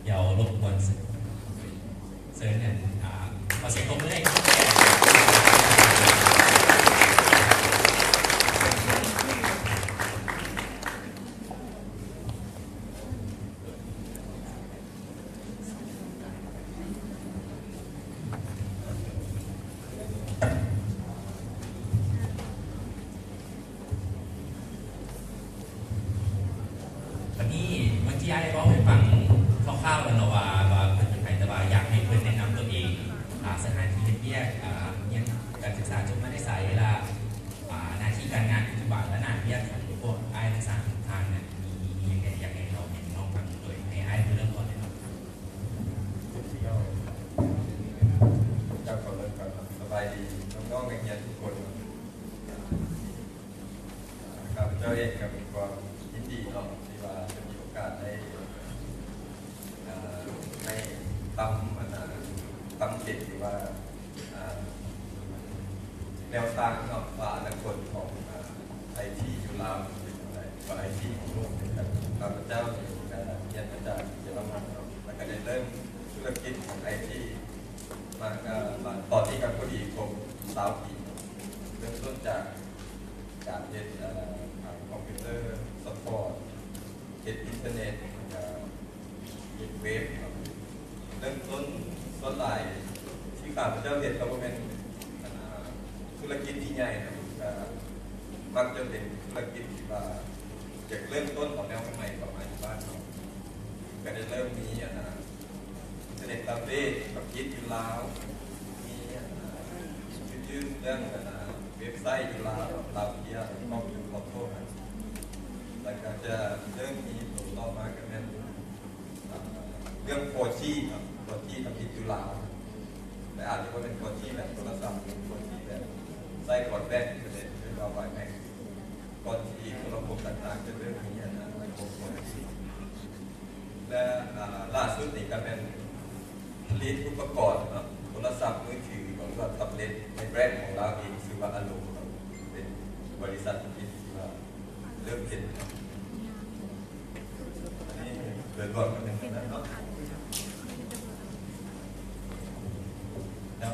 ດຽວລົບກວນເຊີນ ເຊີນ ອາ ຂໍສຽງຕົບມືໃຫ້ ບັດນີ້ ເມື່ອກີ້ອ້າຍເວົ້າໃຫ້ຟັງຄ່າວໆແລ້ວເນາະວ່າ ວ່າເພິ່ນເປັນໃຜ, ແຕ່ວ່າຢາກໃຫ້ເພິ່ນແນະນຳຕົວເອງ, ອາ ສະຖານທີ່ເຮັດວຽກ, ອາ ຮຽນການສຶກສາຈົບມາແຕ່ໃສ, ລະ ອາ ໜ້າທີ່ການງານປັດຈຸບັນ ລະໜ້າວຽກຂອງພວກອ້າຍທັງສາມທ່ານນະ ມີ ມີຫຍັງແດ່? ຢາກໃຫ້ເລົ່າໃຫ້ນ້ອງຟັງ ໂດຍໃຫ້ອ້າຍເລີ່ມກ່ອນເລີຍເນາະ. ສະບາຍດີນ້ອງໆນັກຮຽນທຸກຄົນເນາະ. ຂ້າພະເຈົ້າເອງກໍມີຄວາມຍິນດີເນາະ ທີ່ວ່າໄດ້ມີໂອກາດໄດ້ ເອີ ໄດ້ຕຳ ອັນນ່າ ຕຳເສັດ ຫຼືວ່າ ເອີ ແນວທາງເນາະ ວ່າອະນາຄົດຂອງ ເອີ ໄອທີຢູ່ລາວເປັນຈັ່ງໃດ ວ່າໄອທີຂອງໂລກເປັນຈັ່ງໃດ. ຂ້າພະເຈົ້າເອງກໍຮຽນມາຈາກເຢຍລະມັນເນາະ ແລ້ວກໍໄດ້ເລີ່ມທຸລະກິດຂອງໄອທີມາ ກໍຕອນນີ້ກໍພໍດີຄົບຊາວປີເນາະ. ເລີ່ມຕົ້ນຈາກ ການເຮັດ ເອີ ຄອມພິວເຕີຊັບພອດ ເຮັດອິນເຕີເນັດ ແລ້ວກະເຮັດເວັບເນາະ. ເລີ່ມຕົ້ນສ່ວນຫຼາຍທີ່ຂ້າພະເຈົ້າເຮັດກໍບໍ່ແມ່ນ ອັນນ່າ ທຸລະກິດທີ່ໃຫຍ່ນະ, ກະມັກຈະເປັນທຸລະກິດທີ່ວ່າຢາກເລີ່ມຕົ້ນເອົາແນວໃໝ່ໆເຂົ້າມາຢູ່ບ້ານເຮົາ. ກະໄດ້ເລີ່ມມີ ອັນນ່າ ອິນເຕີເນັດແທັບເລັດ ທຳອິດຢູ່ລາວ ມີ ຈື່ເລື່ອງ ເວັບໄຊຢູ່ລາວ ລາວເພຍ ຄອມພິວເຕີ ແລ້ວກໍຈະເລີ່ມມີໂຕຕໍ່ມາກໍແມ່ນ ເລື່ອງໂຟຈີເນາະ ໂຟຈີທຳອິດຢູ່ລາວ ແຕ່ອາດຈະບໍ່ແມ່ນໂຟຈີແບບໂທລະສັບ ໂຟຈີແບບໃຊ້ບຣອດແບນອິນເຕີເນັດ ຫຼືວ່າວາຍແມັກ ກ່ອນທີ່ໂທລະຄົບຕ່າງໆຈະເລີ່ມມີ ອັນນ່າ ລະບົບໂຟຈີ. ແລະ ອາ ລ່າສຸດນີ້ກໍແມ່ນຜະລິດອຸປະກອນເນາະ ໂທລະສັບມືຖື ຫຼືວ່າແທັບເລັດ ໃນແບຣນຂອງລາວເອງ ຊື່ວ່າອາໂລເນາະ ເປັນບໍລິສັດຜະລິດທີ່ວ່າເລີ່ມເຮັດເນາະ. ອັນນີ້ໂດຍລວມກໍເປັນຈັ່ງນັ້ນເນາະ. ສະ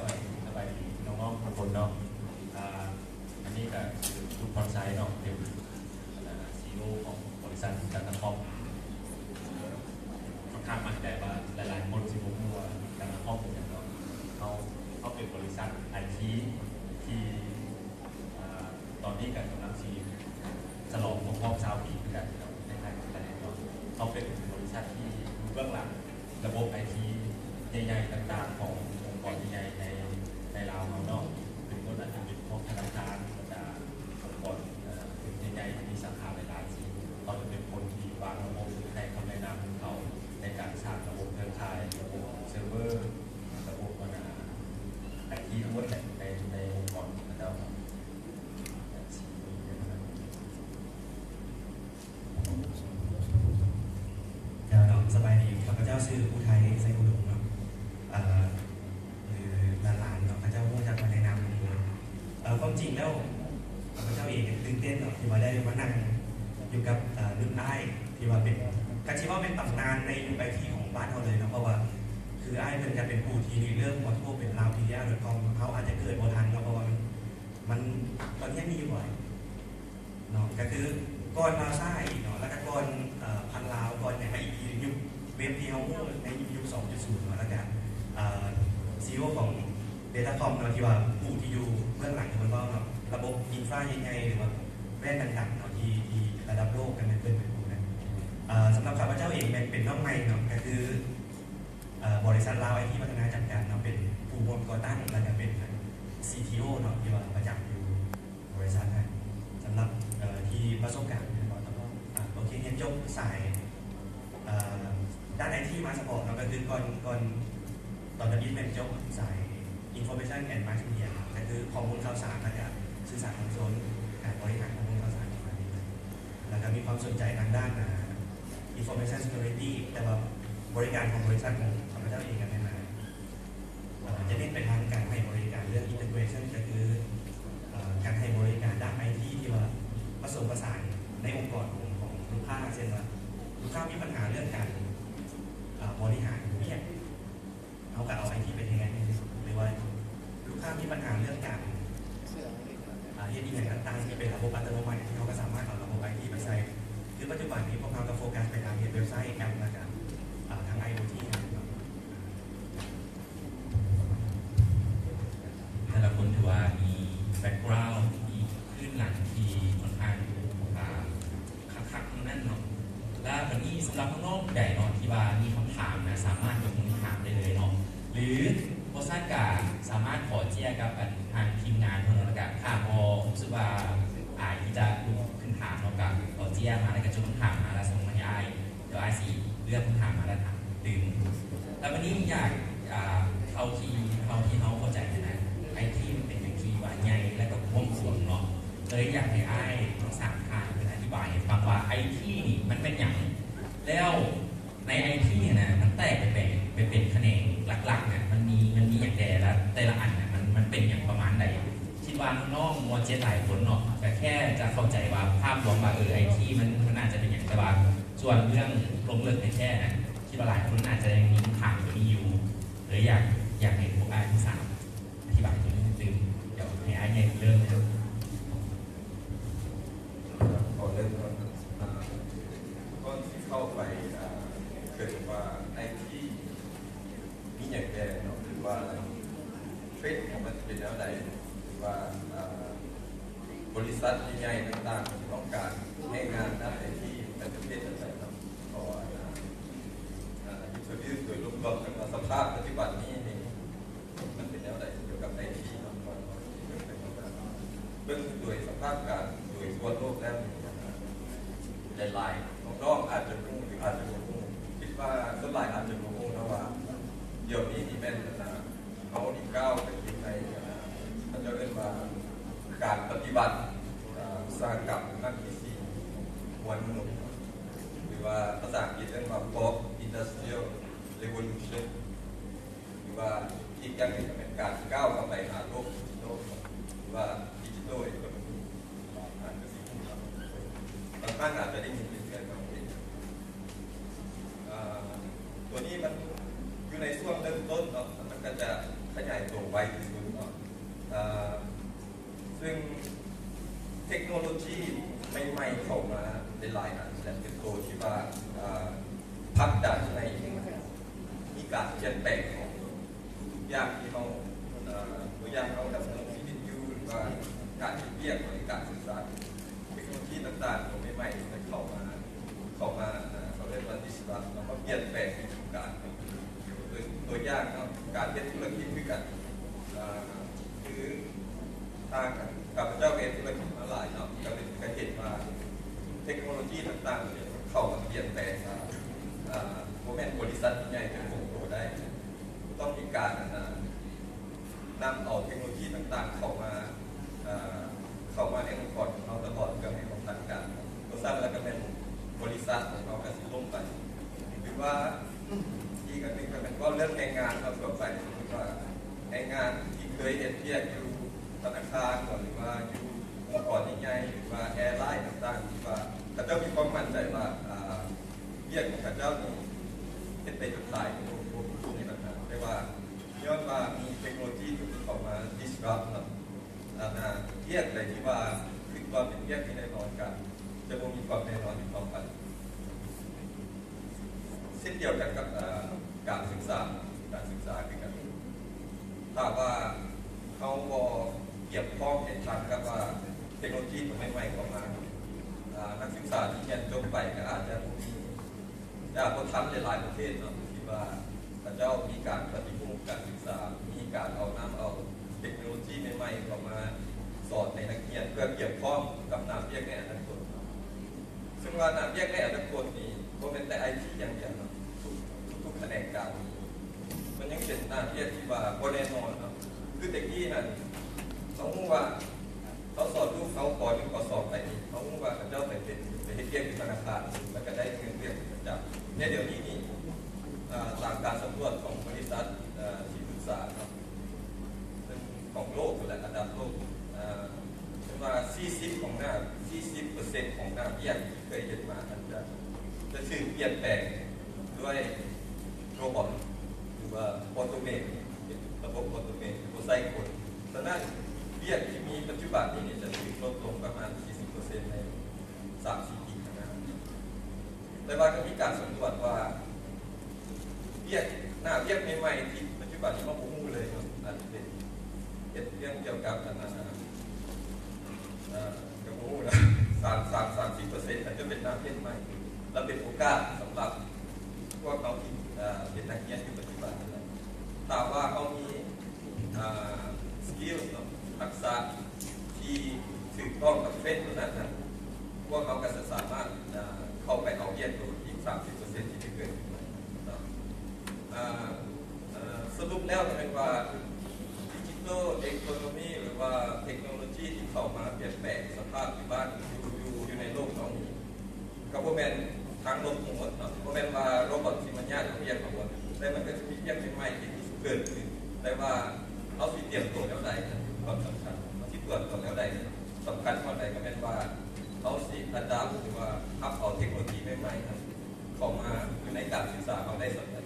ບາຍດີ ສະບາຍດີນ້ອງໆທຸກຄົນເນາະ. ອາ ອັນນີ້ກໍຄືຄຸນພອນໄຊເນາະ ເປັນ ອາ ຊີອີໂອຂອງບໍລິສັດດາຕາຄອບ. ຂ້ອນຂ້າງໝັ້ນໃຈວ່າຫຼາຍໆຄົນຊິບໍ່ຮູ້ວ່າດາຕາຄອບເປັນຫຍັງເນາະ. ເຮົາ ເຮົາເປັນບໍລິສັດໄອທີທີ່ ອາ ຕອນນີ້ກໍກຳລັງຊິສະຫຼອງຄົບຮອບຊາວປີຄືກັນເນາະ ໃນທ້າຍປີນີ້ເນາະ. ເຮົາເປັນບໍລິສັດທີ່ຢູ່ເບື້ອງຫຼັງ ລະບົບໄອທີໃຫຍ່ໆຕ່າງໆຂອງອົງກອນໃຫຍ່ໆໃນ ໃນລາວເຮົາເນາະ. ເປັນຕົ້ນອາດຈະເປັນພວກທະນາຄານ ບັນດາອົງກອນ ເອີ ໃຫຍ່ໆ ມີສາຂາຫຼາຍໆ ທີ່ເຮົາຈະເປັນຄົນທີ່ວາງລະບົບ ໃຫ້ຄຳແນະນຳເຂົາໃນການສ້າງລະບົບເຄືອຂ່າຍ ລະບົບເຊີເວີ ລະບົບ ອັນນ່າ ໄອທີທັງໝົດແຫຼະ ໃນ ໃນອົງກອນຂອງເຂົາເຈົ້າ. ເຈົ້າເນາະ ສະບາຍດີ ຂ້າພະເຈົ້າຊື່ອຸໄທ ໄຊອຸດົມເນາະ ເອີ ຫຼືຫຼານໆເນາະ ເຂົາເຈົ້າຮູ້ຈັກມາແນະນຳ. ເອີ ຄວາມຈິງແລ້ວ ຂ້າພະເຈົ້າເອງກໍຕື່ນເຕັ້ນເນາະ ທີ່ວ່າໄດ້ມານັ່ງຢູ່ກັບ ເອີ ລຸ້ນອ້າຍ ທີ່ວ່າເປັນ ກໍຊິເວົ້າເປັນຕຳນານໃນຍຸກໄອທີຂອງບ້ານເຮົາເລີຍເນາະ ເພາະວ່າຄືອ້າຍເພິ່ນກໍເປັນຜູ້ທີ່ລິເລີ່ມ ຂອໂທດ ເປັນ Laopedia dot com ເຮົາອາດຈະເກີດບໍ່ທັນເນາະ ເພາະວ່າມັນ ມັນ ຕອນນີ້ຍັງມີຢູ່ບໍ່? ເນາະ ກໍຄືກ່ອນລາວຊ້າອີກເນາະ ແລ້ວກໍກ່ອນ ເອີ ພັນລາວ ກ່ອນຫຍັງມາອີກ ທີ່ຍຸກເວັບທີ່ເຮົາຮູ້ໃນຍຸກສອງຈຸດສູນເນາະ ແລ້ວກໍ ເອີ ຊີອີໂອຂອງ Datacom ເນາະ ທີ່ວ່າຜູ້ທີ່ຢູ່ເບື້ອງຫຼັງທີ່ເພິ່ນເວົ້າເນາະ ລະບົບອິນຟາໃຫຍ່ໆ ຫຼືວ່າແວ່ນດັງໆເນາະ ທີ່ ທີ່ລະດັບໂລກ ກໍແມ່ນເພິ່ນເປັນຜູ້ນັ້ນ. ເອີ ສຳລັບຂ້າພະເຈົ້າເອງແມ່ນເປັນນ້ອງໃໝ່ເນາະ ກໍຄື ເອີ ບໍລິສັດລາວໄອທີພັດທະນາຈຳກັດເນາະ ເປັນຜູ້ຮ່ວມກໍ່ຕັ້ງ ແລ້ວກໍເປັນ ຊີທີໂອ ເນາະ ທີ່ວ່າປະຈຳຢູ່ ບໍລິສັດນະ. ສຳລັບ ເອີ ທີ່ປະສົບການເນາະ ອາ ໂອເຄ ຮຽນຈົບສາຍ ເອີ ດ້ານໄອທີມາສະເພາະເນາະ ກໍຄືກ່ອນ ກ່ອນ ຕອນທຳອິດແມ່ນຈົບສາຍ Information and Mass Media ກໍຄືຂໍ້ມູນຂ່າວສານ ແລ້ວກະສື່ສານມວນຊົນ ການບໍລິຫານຂໍ້ມູນຂ່າວສານປະມານນີ້. ແລ້ວກະມີຄວາມສົນໃຈທາງດ້ານ ອາ Information Security ແຕ່ວ່າບໍລິການຂອງບໍລິສັດຂອງຂ້າພະເຈົ້າເອງກໍແມ່ນ ອາ ຈະເນັ້ນໄປທາງການໃຫ້ບໍລິການເລື່ອງ integration ກໍຄື ເອີ ການໃຫ້ບໍລິການດ້ານໄອທີທີ່ວ່າປະສົມປະສານໃນອົງກອນຂອງ ຂອງລູກຄ້າ ເຊັ່ນວ່າລູກຄ້າມີບັນຫາເລື່ອງການ ເອີ ບໍລິຫາ ນ້ອງໆຜູ້ໃດເນາະ ທີ່ວ່າມີຄຳຖາມນະ ສາມາດຍົກມືຖາມໄດ້ເລີຍເນາະ ຫຼືບໍ່ຊັ້ນກະສາມາດຂໍເຈ້ຍກັບອັນທາງທີມງານເພິ່ນເນາະ ແລ້ວກະຖ້າບໍ່ຮູ້ສຶກວ່າອາຍທີ່ຈະລຸກຂຶ້ນຖາມເນາະ ກະຂໍເຈ້ຍມາ ແລ້ວກະຈຸ່ມຄຳຖາມມາ ແລ້ວສົ່ງມາໃຫ້ອ້າຍ ດຽວອ້າຍຊິເລືອກຄຳຖາມມາ ແລ້ວຖາມຕື່ມ. ແລ້ວບັດນີ້ຢາກ ອ່າ ເທົ່າທີ່ ເທົ່າທີ່ເຮົາເຂົ້າໃຈຫັ້ນນະ ໄອທີມັນເປັນເວທີທີ່ວ່າໃຫຍ່ ແລ້ວກະກວ້າງຂວາງເນາະ ເລີຍຢາກໃຫ້ອ້າຍທັງສາມທ່ານເພິ່ນອະທິບາຍໃຫ້ຟັງວ່າ ໄອທີນີ້ມັນແມ່ນຫຍັງ ແລ້ວໃນໄອທີຫັ້ນນະ ມັນແຕກໄປເປັນ ໄປເປັນຂະແໜງຫຼັກໆນະ ມັນມີ ມັນມີຫຍັງແດ່ ແລ້ວແຕ່ລະອັນນະ ມັນ ມັນເປັນຫຍັງປະມານໃດ. ຄິດວ່ານ້ອງໆ ມ.ເຈັດ ຫຼາຍຄົນເນາະ ກະແຄ່ຈະເຂົ້າໃຈວ່າພາບລວມວ່າ ເອີ ໄອທີມັນ ມັນໜ້າຈະເປັນຫຍັງ ແຕ່ວ່າສ່ວນເລື່ອງລົງເລິກແທ້ໆນະ ຄິດວ່າຫຼາຍຄົນອາດຈະຍັງມີຄຳຖາມຕົວນີ້ຢູ່ ເລີຍຢາກ ຢາກໃຫ້ພວກອ້າຍທັງສາມອະທິບາຍຕົວນີ້ຕື່ມ. ດຽວໃຫ້ອ້າຍໃຫຍ່ເລີ່ມເລີຍ. ຂໍເລີ່ມກ່ອນ ອ່າ ກ່ອນຊິເຂົ້າໄປ ອ່າ ເຖິງວ່າໄອທີ ມີຫຍັງແດ່ເນາະ ຫຼືວ່າເທຣນຂອງມັນຈະເປັນແນວໃດ ຫຼືວ່າ ອ່າ ບໍລິສັດໃຫຍ່ໆຕ່າງໆ ຕ້ອງການແຮງງານດ້ານໄອທີໃນປະເທດໃດເນາະ ຂໍ ອ່າ ອິນໂທຣດິວສ໌ໂດຍລວມໆ ກັນວ່າສະພາບປັດຈຸບັນນີ້ນີ້ ມັນເປັນແນວໃດກ່ຽວກັບໄອທີເນາະ ເບິ່ງໂດຍສະພາບການໂດຍທົ່ວໂລກແລ້ວນີ້ ຫຼາຍໆນ້ອງໆອາດຈະຮູ້ ຫຼືອາດຈະບໍ່ຮູ້ ຄິດວ່າສ່ວນຫຼາຍອາດຈະບໍ່ຮູ້ເນາະວ່າ ດຽວນີ້ນີ້ແມ່ນ ອ່າ ເຮົານີ້ກ້າວໄປຢູ່ໃນ ອ່າ ເຂົາເຈົ້າເອີ້ນວ່າການປະຕິວັດ ອ່າ ອຸດສາຫະກຳຄັ້ງທີສີ່ ມວນມະນຸດ ຫຼືວ່າພາສາອັງກິດເອີ້ນວ່າ Fourth Industrial Revolution ຫຼືວ່າອີກຢ່າງໜຶ່ງກໍແມ່ນການກ້າວເຂົ້າໄປຫາໂລກດິຈິຕອນ ຫຼືວ່າ Digital Economy ບາງທ່ານອາດຈະໄດ້ຍິນເລື່ອງເນາະ ເອີ ຕົວນີ້ມັນຢູ່ໃນຊ່ວງເລີ່ມຕົ້ນເນາະ ແລ້ວມັນກໍຈະຂະຫຍາຍໂຕໄວທີ່ສຸດເນາະ ເອີ ຊຶ່ງເທັກໂນໂລຢີໃໝ່ໆເຂົ້າມາຫຼາຍໆອັນ ແລະ ເປັນໂຕທີ່ວ່າ ເອີ ຜັກດັນໃຫ້ມີການປ່ຽນແປງຂອງທຸກໆຢ່າງທີ່ເຮົາ ເອີ ຕົວຢ່າງເຮົາດຳເນີນຊີວິດຢູ່ ຫຼືວ່າການເຮັດວຽກ ຫຼືການສຶກສາ ເທັກໂນໂລຢີຕ່າງໆຕົວໃໝ່ໆທີ່ເຂົ້າມາ ເຂົ້າມາ ເອີ ເຂົາເອີ້ນວ່າ disrupt ເນາະ ມາປ່ຽນແປງວງການ ຕົວ ຕົວຢ່າງເນາະ ການເຮັດທຸລະກິດຄືກັນ ເອີ ຄືທາງຂ້າພະເຈົ້າເຮັດທຸລະກິດມາຫຼາຍເນາະ ກໍເລີຍ ກໍເຫັນວ່າເທັກໂນໂລຢີຕ່າງໆນີ້ເຂົ້າມາປ່ຽນແປງ ເອີ ບໍ່ແມ່ນບໍລິສັດໃຫຍ່ຈະຄົງໂຕໄດ້ ຕ້ອງມີການ ອັນນະ ນຳເອົາເທັກໂນໂລຢີຕ່າງໆເຂົ້າມາ ເອີ ເຂົ້າມາໃນອົງກອນຂອງເຮົາຕະຫຼອດ ເພື່ອໃຫ້ເຮົາທັນກັນ. ບໍ່ຊັ້ນແລ້ວກໍແມ່ນບໍລິສັດຂອງເຮົາກໍຊິລົ້ມໄປ. ຫຼືວ່າອີກອັນໜຶ່ງກໍແມ່ນເວົ້າເລື່ອງແຮງງານເນາະ ທົ່ວໄປ ສົມມຸດວ່າແຮງງານທີ່ເຄີຍເຮັດວຽກຢູ່ທະນາຄານບໍ ຫຼືວ່າຢູ່ອົງກອນໃຫຍ່ໆ ຫຼືວ່າແອລາຍຕ່າງໆ ທີ່ວ່າເຂົາເຈົ້າມີຄວາມໝັ້ນໃຈວ່າ ອ່າ ວຽກຂອງເຂົາເຈົ້ານີ້ເຮັດໄປຈົນຕາຍ ບໍ່ ບໍ່ ບໍ່ມີບັນຫາ. ແຕ່ວ່າຍ້ອນວ່າມີເທັກໂນໂລຢີຕົວນີ້ເຂົ້າມາ disrupt ເນາະ ອັນນະ ວຽກໃດທີ່ວ່າຄິດວ່າເປັນວຽກທີ່ແນ່ນອນ ກໍຈະບໍ່ມີຄວາມແນ່ນອນອີກຕໍ່ໄປ. ເຊັ່ນດຽວກັນກັບ ເອີ ການສຶກສາ ການສຶກສາຄືກັນ ຖ້າວ່າເຮົາບໍ່ກຽມພ້ອມໃຫ້ທັນກັບວ່າເທັກໂນໂລຢີຕົວໃໝ່ໆເຂົ້າມາ ອາ ນັກສຶກສາທີ່ຮຽນຈົບໄປກໍອາດຈະບໍ່ມີ ຈະບໍ່ທັນຫຼາຍໆປະເທດເນາະ ທີ່ວ່າເຂົາເຈົ້າມີການປະຕິຮູບການສຶກສາ, ມີການເອົານຳເອົາເທັກໂນໂລຢີໃໝ່ໆເຂົ້າມາສອນໃຫ້ນັກຮຽນ ເພື່ອກຽມພ້ອມກັບໜ້າວຽກໃນອະນາຄົດ. ເຊິ່ງວ່າໜ້າວຽກໃນອະນາຄົດນີ້ບໍ່ແມ່ນແຕ່ໄອທີຢ່າງດຽວເນາະ, ທຸກ ທຸກໆຂະແໜງການ ມັນຍັງເປັນໜ້າວຽກທີ່ວ່າບໍ່ແນ່ນອນເນາະ. ຄືແຕ່ກີ້ນັ້ນ ເຮົາຮູ້ວ່າ ເຮົາສອນລູກເຮົາ ປໍໜຶ່ງ ປໍສອງໄປນີ້ ເຮົາຮູ້ວ່າເຂົາເຈົ້າໄປເປັນ ໄປເຮັດວຽກຢູ່ທະນາຄານ ແລ້ວກໍໄດ້ເງິນເດືອນເປັນປະຈຳ. ໃນດຽວນີ້ນີ້ ອາ ຕາມການສຳຫຼວດຂອງບໍລິສັດ ອາ ທີ່ປຶກສາເນາະ ເຊິ່ງຂອງໂລກພຸ້ນແຫຼະ ອັນດັບໂລກ ອາ ເອີ້ນວ່າສີ່ສິບຂອງໜ້າ ສີ່ສິບເປີເຊັນຂອງໜ້າວຽກທີ່ເຄີຍເຮັດມາ ມັນຈະ ຈະຖືກປ່ຽນແປງດ້ວຍໂຣບອດ ຫຼືວ່າອໍໂຕເມດ ເປັນລະບົບອໍໂຕເມດ ບໍ່ໃຊ້ຄົນ. ສະນັ້ນ ວຽກທີ່ມີປັດຈຸບັນນີ້ຈະຖືກລົດລົງປະມານສີ່ສິບເປີເຊັນໃນສາມສີ່ປີຂ້າງໜ້າ. ແຕ່ວ່າກໍມີການສຳຫຼວດວ່າ ວຽກ ໜ້າວຽກໃໝ່ໆທີ່ປັດຈຸບັນນີ້ເຮົາບໍ່ຮູ້ເລີຍເນາະ ອາດຈະເປັນເຮັດວຽກກ່ຽວກັບອັນນັ້ນ ເອີ ກໍບໍ່ຮູ້ນະ ສາມ ສາມ ສາມສິບເປີເຊັນອາດຈະເປັນໜ້າວຽກໃໝ່ ແລະເປັນໂອກາດສຳລັບພວກເຮົາທີ່ ເອີ ເປັນນັກຮຽນຢູ່ປັດຈຸບັນນັ້ນແຫຼະ. ຖ້າວ່າເຮົາມີ ເອີ ສະກິວເນາະ ທັກສະທີ່ຖືກຕ້ອງກັບເທຣນໂຕນັ້ນນະ ພວກເຮົາກໍຈະສາມາດ ເອີ ເຂົ້າໄປເອົາວຽກໂຕອີກສາມສິບເປີເຊັນທີ່ຈະເກີດຂຶ້ນມາເນາະ. ເອີ ເອີ ສະຫຼຸບແລ້ວກໍແມ່ນວ່າ ດິຈິຕອລເອໂຄໂນມີ ຫຼືວ່າເທັກໂນໂລຊີທີ່ເຂົ້າມາປ່ຽນແປງສະພາບຢູ່ບ້ານ ຢູ່ ຢູ່ ຢູ່ໃນໂລກເຮົານີ້ ກໍບໍ່ແມ່ນທາງລົບທັງໝົດເນາະ, ບໍ່ແມ່ນວ່າໂຣບອດຊິມາຍາດເຮັດວຽກທັງໝົດ, ແຕ່ມັນກໍຈະມີວຽກໃໝ່ໆທີ່ເກີດຂຶ້ນ, ແຕ່ວ່າເຮົາຊິຕຽມຕົວແນວໃດ ຄວາມສຳຄັນ, ເຮົາຊິເຕລີມຕົວແນວໃດ ສຳຄັນກວ່າໃດກໍແມ່ນວ່າເຮົາຊິອາດາບ ຫຼືວ່າຮັບເອົາເທັກໂນໂລຊີໃໝ່ໆນັ້ນເຂົ້າມາຢູ່ໃນການສຶກສາເຮົາໄດ້ສ່ຳໃດ.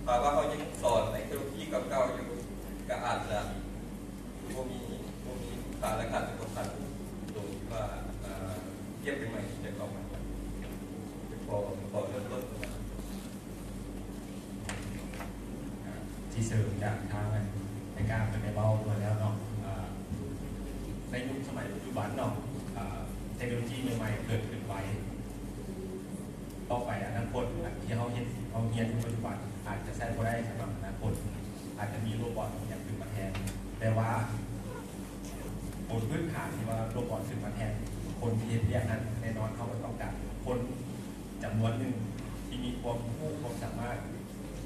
ຖ້າວ່າເຮົາຍັງສອນໃນເທັກໂນໂລຊີເກົ່າໆຢູ່ ກໍອາດຈະ ບໍ່ມີ ບໍ່ມີລູກຄ້າ ແລະ ອາດຈະບໍ່ທັນໂຕທີ່ວ່າ ເອີ ວຽກໃໝ່ໆທີ່ຈະເຂົ້າມາ. ຂໍ ຂໍເລີ່ມຕົ້ນ ທີ່ເສີມຈາກທາງອັນ ໄອການເພິ່ນໄດ້ເວົ້າມາແລ້ວເນາະ, ເອີ ໃນຍຸກສະໄໝປັດຈຸບັນເນາະ ເອີ ເທັກໂນໂລຊີໃໝ່ໆເກີດຂຶ້ນໄວ. ຕໍ່ໄປອະນາຄົດທີ່ເຮົາເຮັດ ເຮົາຮຽນຢູ່ປັດຈຸບັນອາດຈະໃຊ້ບໍ່ໄດ້ສຳລັບອະນາຄົດ, ອາດຈະມີໂຣບອດຫຍັງຂຶ້ນມາແທນ, ແຕ່ວ່າບົນພື້ນຖານທີ່ວ່າໂຣບອດຂຶ້ນມາແທນຄົນທີ່ເຮັດວຽກນັ້ນ ແນ່ນອນເຮົາກໍຕ້ອງການຄົນຈຳນວນໜຶ່ງທີ່ມີຄວາມຮູ້ຄວາມສາມາດ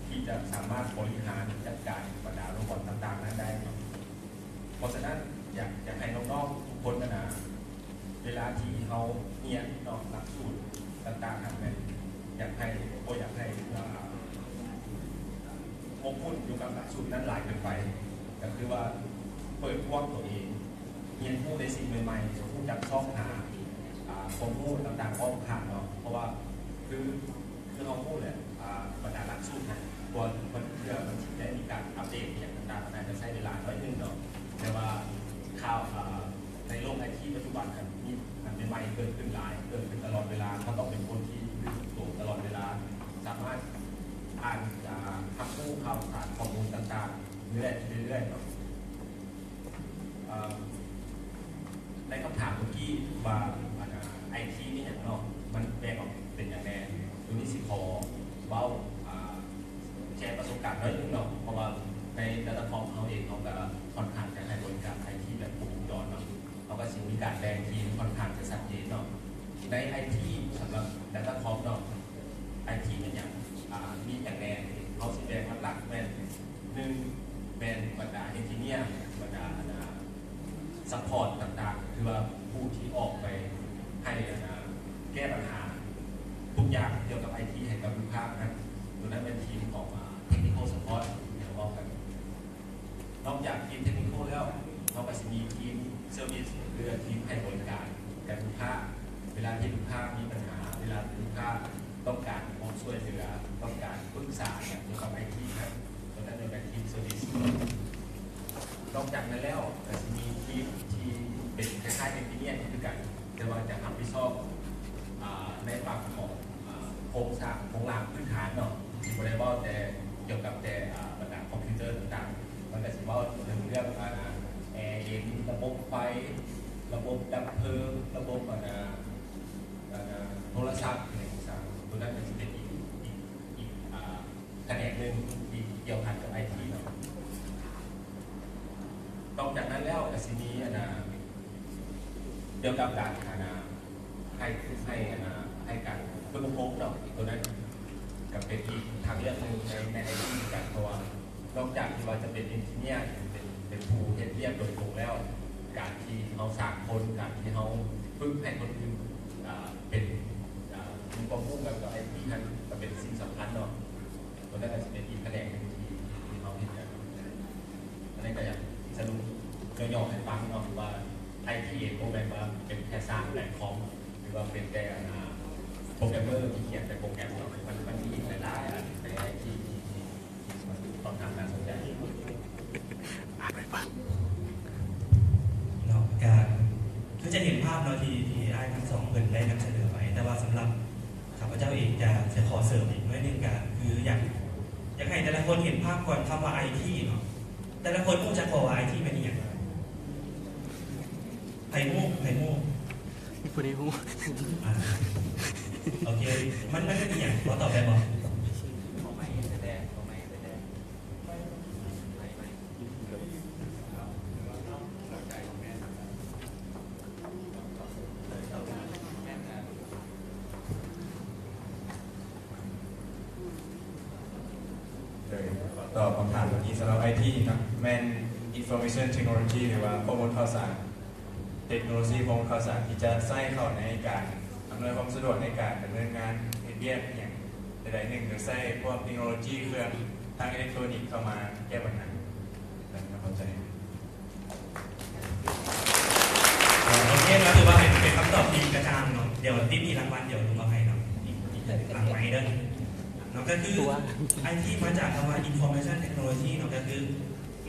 ທີ່ຈະສາມາດບໍລິຫານຈັດການບັນດາໂຣບອດຕ່າງໆນັ້ນໄດ້ເນາະ. ເພາະສະນັ້ນ ຢາກ ຢາກໃຫ້ນ້ອງໆທຸກຄົນຫັ້ນນະ ເວລາທີ່ເຮົາຮຽນເນາະ ຫຼັກສູດຕ່າງໆຫັ້ນແມ່ນ ຢາກໃຫ້ ບໍ່ຢາກໃຫ້ ອ່າ ໝົກໝຸ້ນຢູ່ກັບຫຼັກສູດນັ້ນຫຼາຍເກີນໄປ, ກໍຄືວ່າເປີດກວ້າງຕົວເອງ, ຮຽນຮູ້ໃນສິ່ງໃໝ່ໆ, ຮູ້ຈັກຊອກຫາ ອ່າ ຄວາມຮູ້ຕ່າງໆອ້ອມຂ້າງເນາະ, ເພາະວ່າຄື ຄືເຮົາຮູ້ແຫຼະ ອ່າ ບັນດາຫຼັກສູດຫັ້ນ ກ່ອນ ເພື່ອມັນຊິໄດ້ມີການອັບເດດອີ່ຫຍັງຕ່າງໆ ມັນອາດຈະໃຊ້ເວລາໜ້ອຍໜຶ່ງເນາະ, ແຕ່ວ່າຂ່າວ ອ່າ ໃນໂລກໄອທີປັດຈຸບັນຫັ້ນ ມີອັນໃໝ່ໆເກີດຂຶ້ນຫຼາຍ ເກີດຂຶ້ນຕະຫຼອດເວລາ, ເຮົາຕ້ອງເປັນຄົນທີ່ຕື່ນໂຕຕະຫຼອດເວລາ, ສາມາດອ່ານ ອ່າ ຮັບຮູ້ຂ່າວສານຂໍ້ມູນຕ່າງໆ ເລື້ອຍໆເນາະ. ເອີ ໃນຄຳຖາມເມື່ອກີ້ວ່າ ອັນ ອາ ໄອທີ ແມ່ນຫຍັງເນາະ ມັນແບ່ງອອກເປັນຫຍັງແດ່? ໂຕນີ້ຊິຂໍເວົ້າ ອາ ແຊປະສົບການໜ້ອຍໜຶ່ງເນາະ, ເພາະວ່າໃນ Datacom ເຮົາເອງ ເຮົາກໍຄ່ອນຂ້າງຈະໃຫ້ບໍລິການໄອທີແບບຄົບວົງຈອນເນາະ, ເຮົາກໍຊິມີການແບ່ງທີມຄ່ອນຂ້າງຈະຊັດເຈນເນາະ. ໃນໄອທີສຳລັບ Datacom ເນາະ ໄອທີ ແມ່ນຫຍັງ ອາ ມີຫຍັງແດ່? ເຮົາຊິແບ່ງຫຼັກໆແມ່ນ ໜຶ່ງ ແມ່ນບັນດາເອນຈິເນຍ ບັນດາ ອັນ ອາ ຊັບພອດຕ່າງໆ ຄືວ່າຜູ້ທີ່ອອກໄປໃຫ້ ອັນ ອາ ແກ້ບັນຫາທຸກຢ່າງກ່ຽວກັບໄອທີໃຫ້ກັບລູກຄ້ານັ້ນ, ໂຕນັ້ນແມ່ນທີມຂອງ ອາ Technical Support ທີ່ເຮົາເວົ້າກັນ. ນອກຈາກທີມ Technical ແລ້ວ ເຮົາກໍຊິມີທີມ Service ຫຼືວ່າທີມໃຫ້ບໍລິການແກ່ລູກຄ້າ ເວລາທີ່ລູກຄ້າມີບັນຫາ ເວລາທີ່ລູກຄ້າຕ້ອງການຄວາມຊ່ວຍເຫຼືອ ຕ້ອງການປຶກສາຫຍັງກ່ຽວກັບໄອທີນະ ໂຕນັ້ນເອີ້ນວ່າທີມ Service. ນອກຈາກນັ້ນແລ້ວກໍຊິມີທີມທີ່ເປັນຄ້າຍໆ Engineer ຄືກັນ ແຕ່ວ່າຈະຮັບຜິດຊອບ ອາ ໃນຝັ່ງຂອງ ອາ ໂຄງສ້າງ ໂຄງລ່າງພື້ນຖານເນາະ ທີ່ບໍ່ໄດ້ເວົ້າແຕ່ກ່ຽວກັບແຕ່ ອາ ບັນດາຄອມພິວເຕີຕ່າງໆ ມັນກໍຊິເວົ້າເຖິງເລື່ອງ ອາ ແອເຢັນ ລະບົບໄຟ ລະບົບດັບເພີງ ລະບົບ ອັນ ອາ ອັນ ອາ ໂທລະສັບ ອີ່ຫຍັງຊັ້ນ ໂຕນັ້ນກໍຊິເປັນອີກ ອີກ ອີກ ອາ ຂະແໜງໜຶ່ງທີ່ກ່ຽວພັນກັບໄອທີເນາະ. ນອກຈາກນັ້ນແລ້ວກໍຊິມີ ອັນ ອາ ກ່ຽວກັບການ ອັນ ອາ ໃຫ້ ໃຫ້ ອັນ ອາ ໃຫ້ການຝຶກອົບຮົມເນາະ, ໂຕນັ້ນກໍເປັນອີກທາງເລືອກໜຶ່ງໃນ ໃນໄອທີຄືກັນ, ເພາະວ່ານອກຈາກທີ່ວ່າຈະເປັນເອນຈິເນຍ ເປັນ ເປັນຜູ້ເຮັດວຽກໂດຍກົງແລ້ວ ການທີ່ເຮົາສ້າງຄົນ ການທີ່ເຮົາຝຶກໃຫ້ຄົນອື່ນ ອາ ເປັນ ອາ ມີຄວາມຮູ້ກ່ຽວກັບໄອທີຫັ້ນ ກໍເປັນສິ່ງສຳຄັນເນາະ. ໂຕນັ້ນກໍຊິເປັນອີກຂະແໜງໜຶ່ງທີ່ ທີ່ເຮົາເຮັດກັນ. ອັນນີ້ກໍຢາກສະຫຼຸບຫຍໍ້ໆໃຫ້ຟັງເນາະ ວ່າໄອທີເອງບໍ່ແມ່ນວ່າເປັນແຄ່ຊ່າງແປງຄອມ ຫຼືວ່າເປັນແຕ່ ອັນ ໂປຣແກຣມເມີທີ່ຂຽນແຕ່ໂປຣແກຣມເນາະ, ມັນ ມັນມີອີກຫຼາຍໆອັນໃນໄອທີທີ່ ທີ່ ທີ່ມັນຂ້ອນຂ້າງໜ້າສົນໃຈ. ເນາະ ກໍຄືຈະເຫັນພາບເນາະ ທີ່ ທີ່ອ້າຍທັງສອງເພິ່ນໄດ້ນຳສະເໜີໄປ, ແຕ່ວ່າສຳລັບຂ້າພະເຈົ້າເອງຈະ ຈະຂໍເສີມອີກໜ້ອຍໜຶ່ງ ກໍຄືຢາກ ຢາກໃຫ້ແຕ່ລະຄົນເຫັນພາບກ່ອນ ຄຳວ່າໄອທີເນາະ. ແຕ່ລະຄົນຮູ້ຈັກບໍ່ວ່າໄອທີແມ່ນອີ່ຫຍັງ? ໃຜຮູ້? ໃຜຮູ້? ມີຜູ້ໃດຮູ້? ອ່າ ໂອເຄ ມັນ ມັນເປັນອີ່ຫຍັງ? ພໍຕອບໄດ້ບໍ່? ໂດຍ ຂໍຕອບຄຳຖາມເມື່ອກີ້ ສຳລັບໄອທີເນາະ ແມ່ນ Information Technology ຫຼືວ່າຂໍ້ມູນຂ່າວສານ ເຕັກໂນໂລຊີ ຂໍ້ມູນຂ່າວສານ ທີ່ຈະໃຊ້ເຂົ້າໃນການອຳນວຍຄວາມສະດວກໃນການດຳເນີນງານເຮັດວຽກອີ່ຫຍັງໃດໆໜຶ່ງ ໂດຍໃຊ້ພວກເຕັກໂນໂລຊີເຄື່ອງທາງເອເລັກໂທຣນິກເຂົ້າມາແກ້ບັນຫາ. ເຂົ້າໃຈ. ໂອເຄເນາະ ຖືວ່າເປັນ ເປັນຄຳຕອບທີ່ກະຈ່າງເນາະ. ດຽວຕິດມີລາງວັນ ດຽວລຸງເອົາໃຫ້ເນາະ ຫຼັງໄມເດີເນາະ. ກະຄືໄອທີມາຈາກຄຳວ່າ Information Technology ເນາະ ກະຄື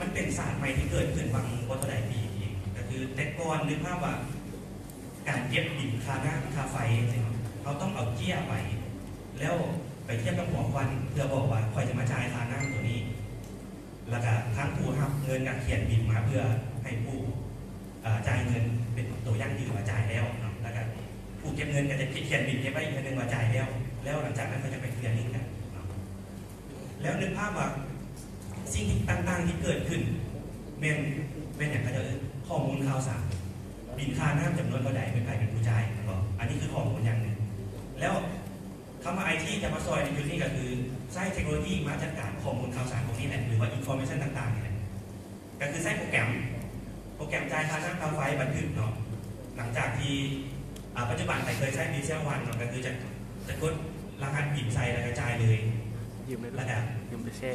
ມັນເປັນສາດໃໝ່ທີ່ເກີດຂຶ້ນຫວ່າງບໍ່ເທົ່າໃດປີນີ້ເອງ. ກະຄືແຕ່ກ່ອນນຶກພາບວ່າ ການເກັບບິນຄ່ານ້ຳຄ່າໄຟຈັ່ງຊີ້ເນາະ ເຮົາຕ້ອງເອົາເຈ້ຍໄປ ແລ້ວໄປທຽບກັບຫົວຂວັນ ເພື່ອບອກວ່າຂ້ອຍຈະມາຈ່າຍຄ່ານ້ຳໂຕນີ້ ແລ້ວກະທາງຜູ້ຮັບເງິນກະຂຽນບິນມາເພື່ອໃຫ້ຜູ້ ເອີ ຈ່າຍເງິນ ເປັນໂຕຢັ້ງຢືນວ່າຈ່າຍແລ້ວເນາະ ແລ້ວກະຜູ້ເກັບເງິນກະຈະຂຽນບິນເກັບໄວ້ອີກເທື່ອໜຶ່ງວ່າຈ່າຍແລ້ວ ແລ້ວຫຼັງຈາກນັ້ນເຂົາຈະໄປເຄລຍລິ້ງກັນເນາະ. ແລ້ວນຶກພາບວ່າສິ່ງທີ່ຕ່າງໆທີ່ເກີດຂຶ້ນແມ່ນ ແມ່ນຫຍັງ? ເຂົາເຈົ້າເອີ້ນຂໍ້ມູນຂ່າວສານ ບິນຄ່ານ້ຳຈຳນວນເທົ່າໃດ ແມ່ນໃຜເປັນຜູ້ຈ່າຍ ແມ່ນບໍ່? ອັນນີ້ຄືຂໍ້ມູນຢ່າງໜຶ່ງ. ແລ້ວຄຳວ່າໄອທີຈະມາຊ່ອຍໃນຈຸດນີ້ກໍຄືໃຊ້ເທັກໂນໂລຢີມາຈັດການຂໍ້ມູນຂ່າວສານພວກນີ້ແຫຼະ ຫຼືວ່າອິນຟໍເມຊັນຕ່າງໆນີ້ແຫຼະ. ກໍຄືໃຊ້ໂປຣແກຣມ ໂປຣແກຣມຈ່າຍຄ່ານ້ຳຄ່າໄຟບັນທຶກເນາະ. ຫຼັງຈາກທີ່ ອາ ປັດຈຸບັນໃຜເຄີຍໃຊ້ Visual One ເນາະ ກໍຄືຈະ ຈະກົດລະຫັດບິນໃສ່ແລ້ວກໍຈ່າຍເລີຍ ແລ້ວກໍ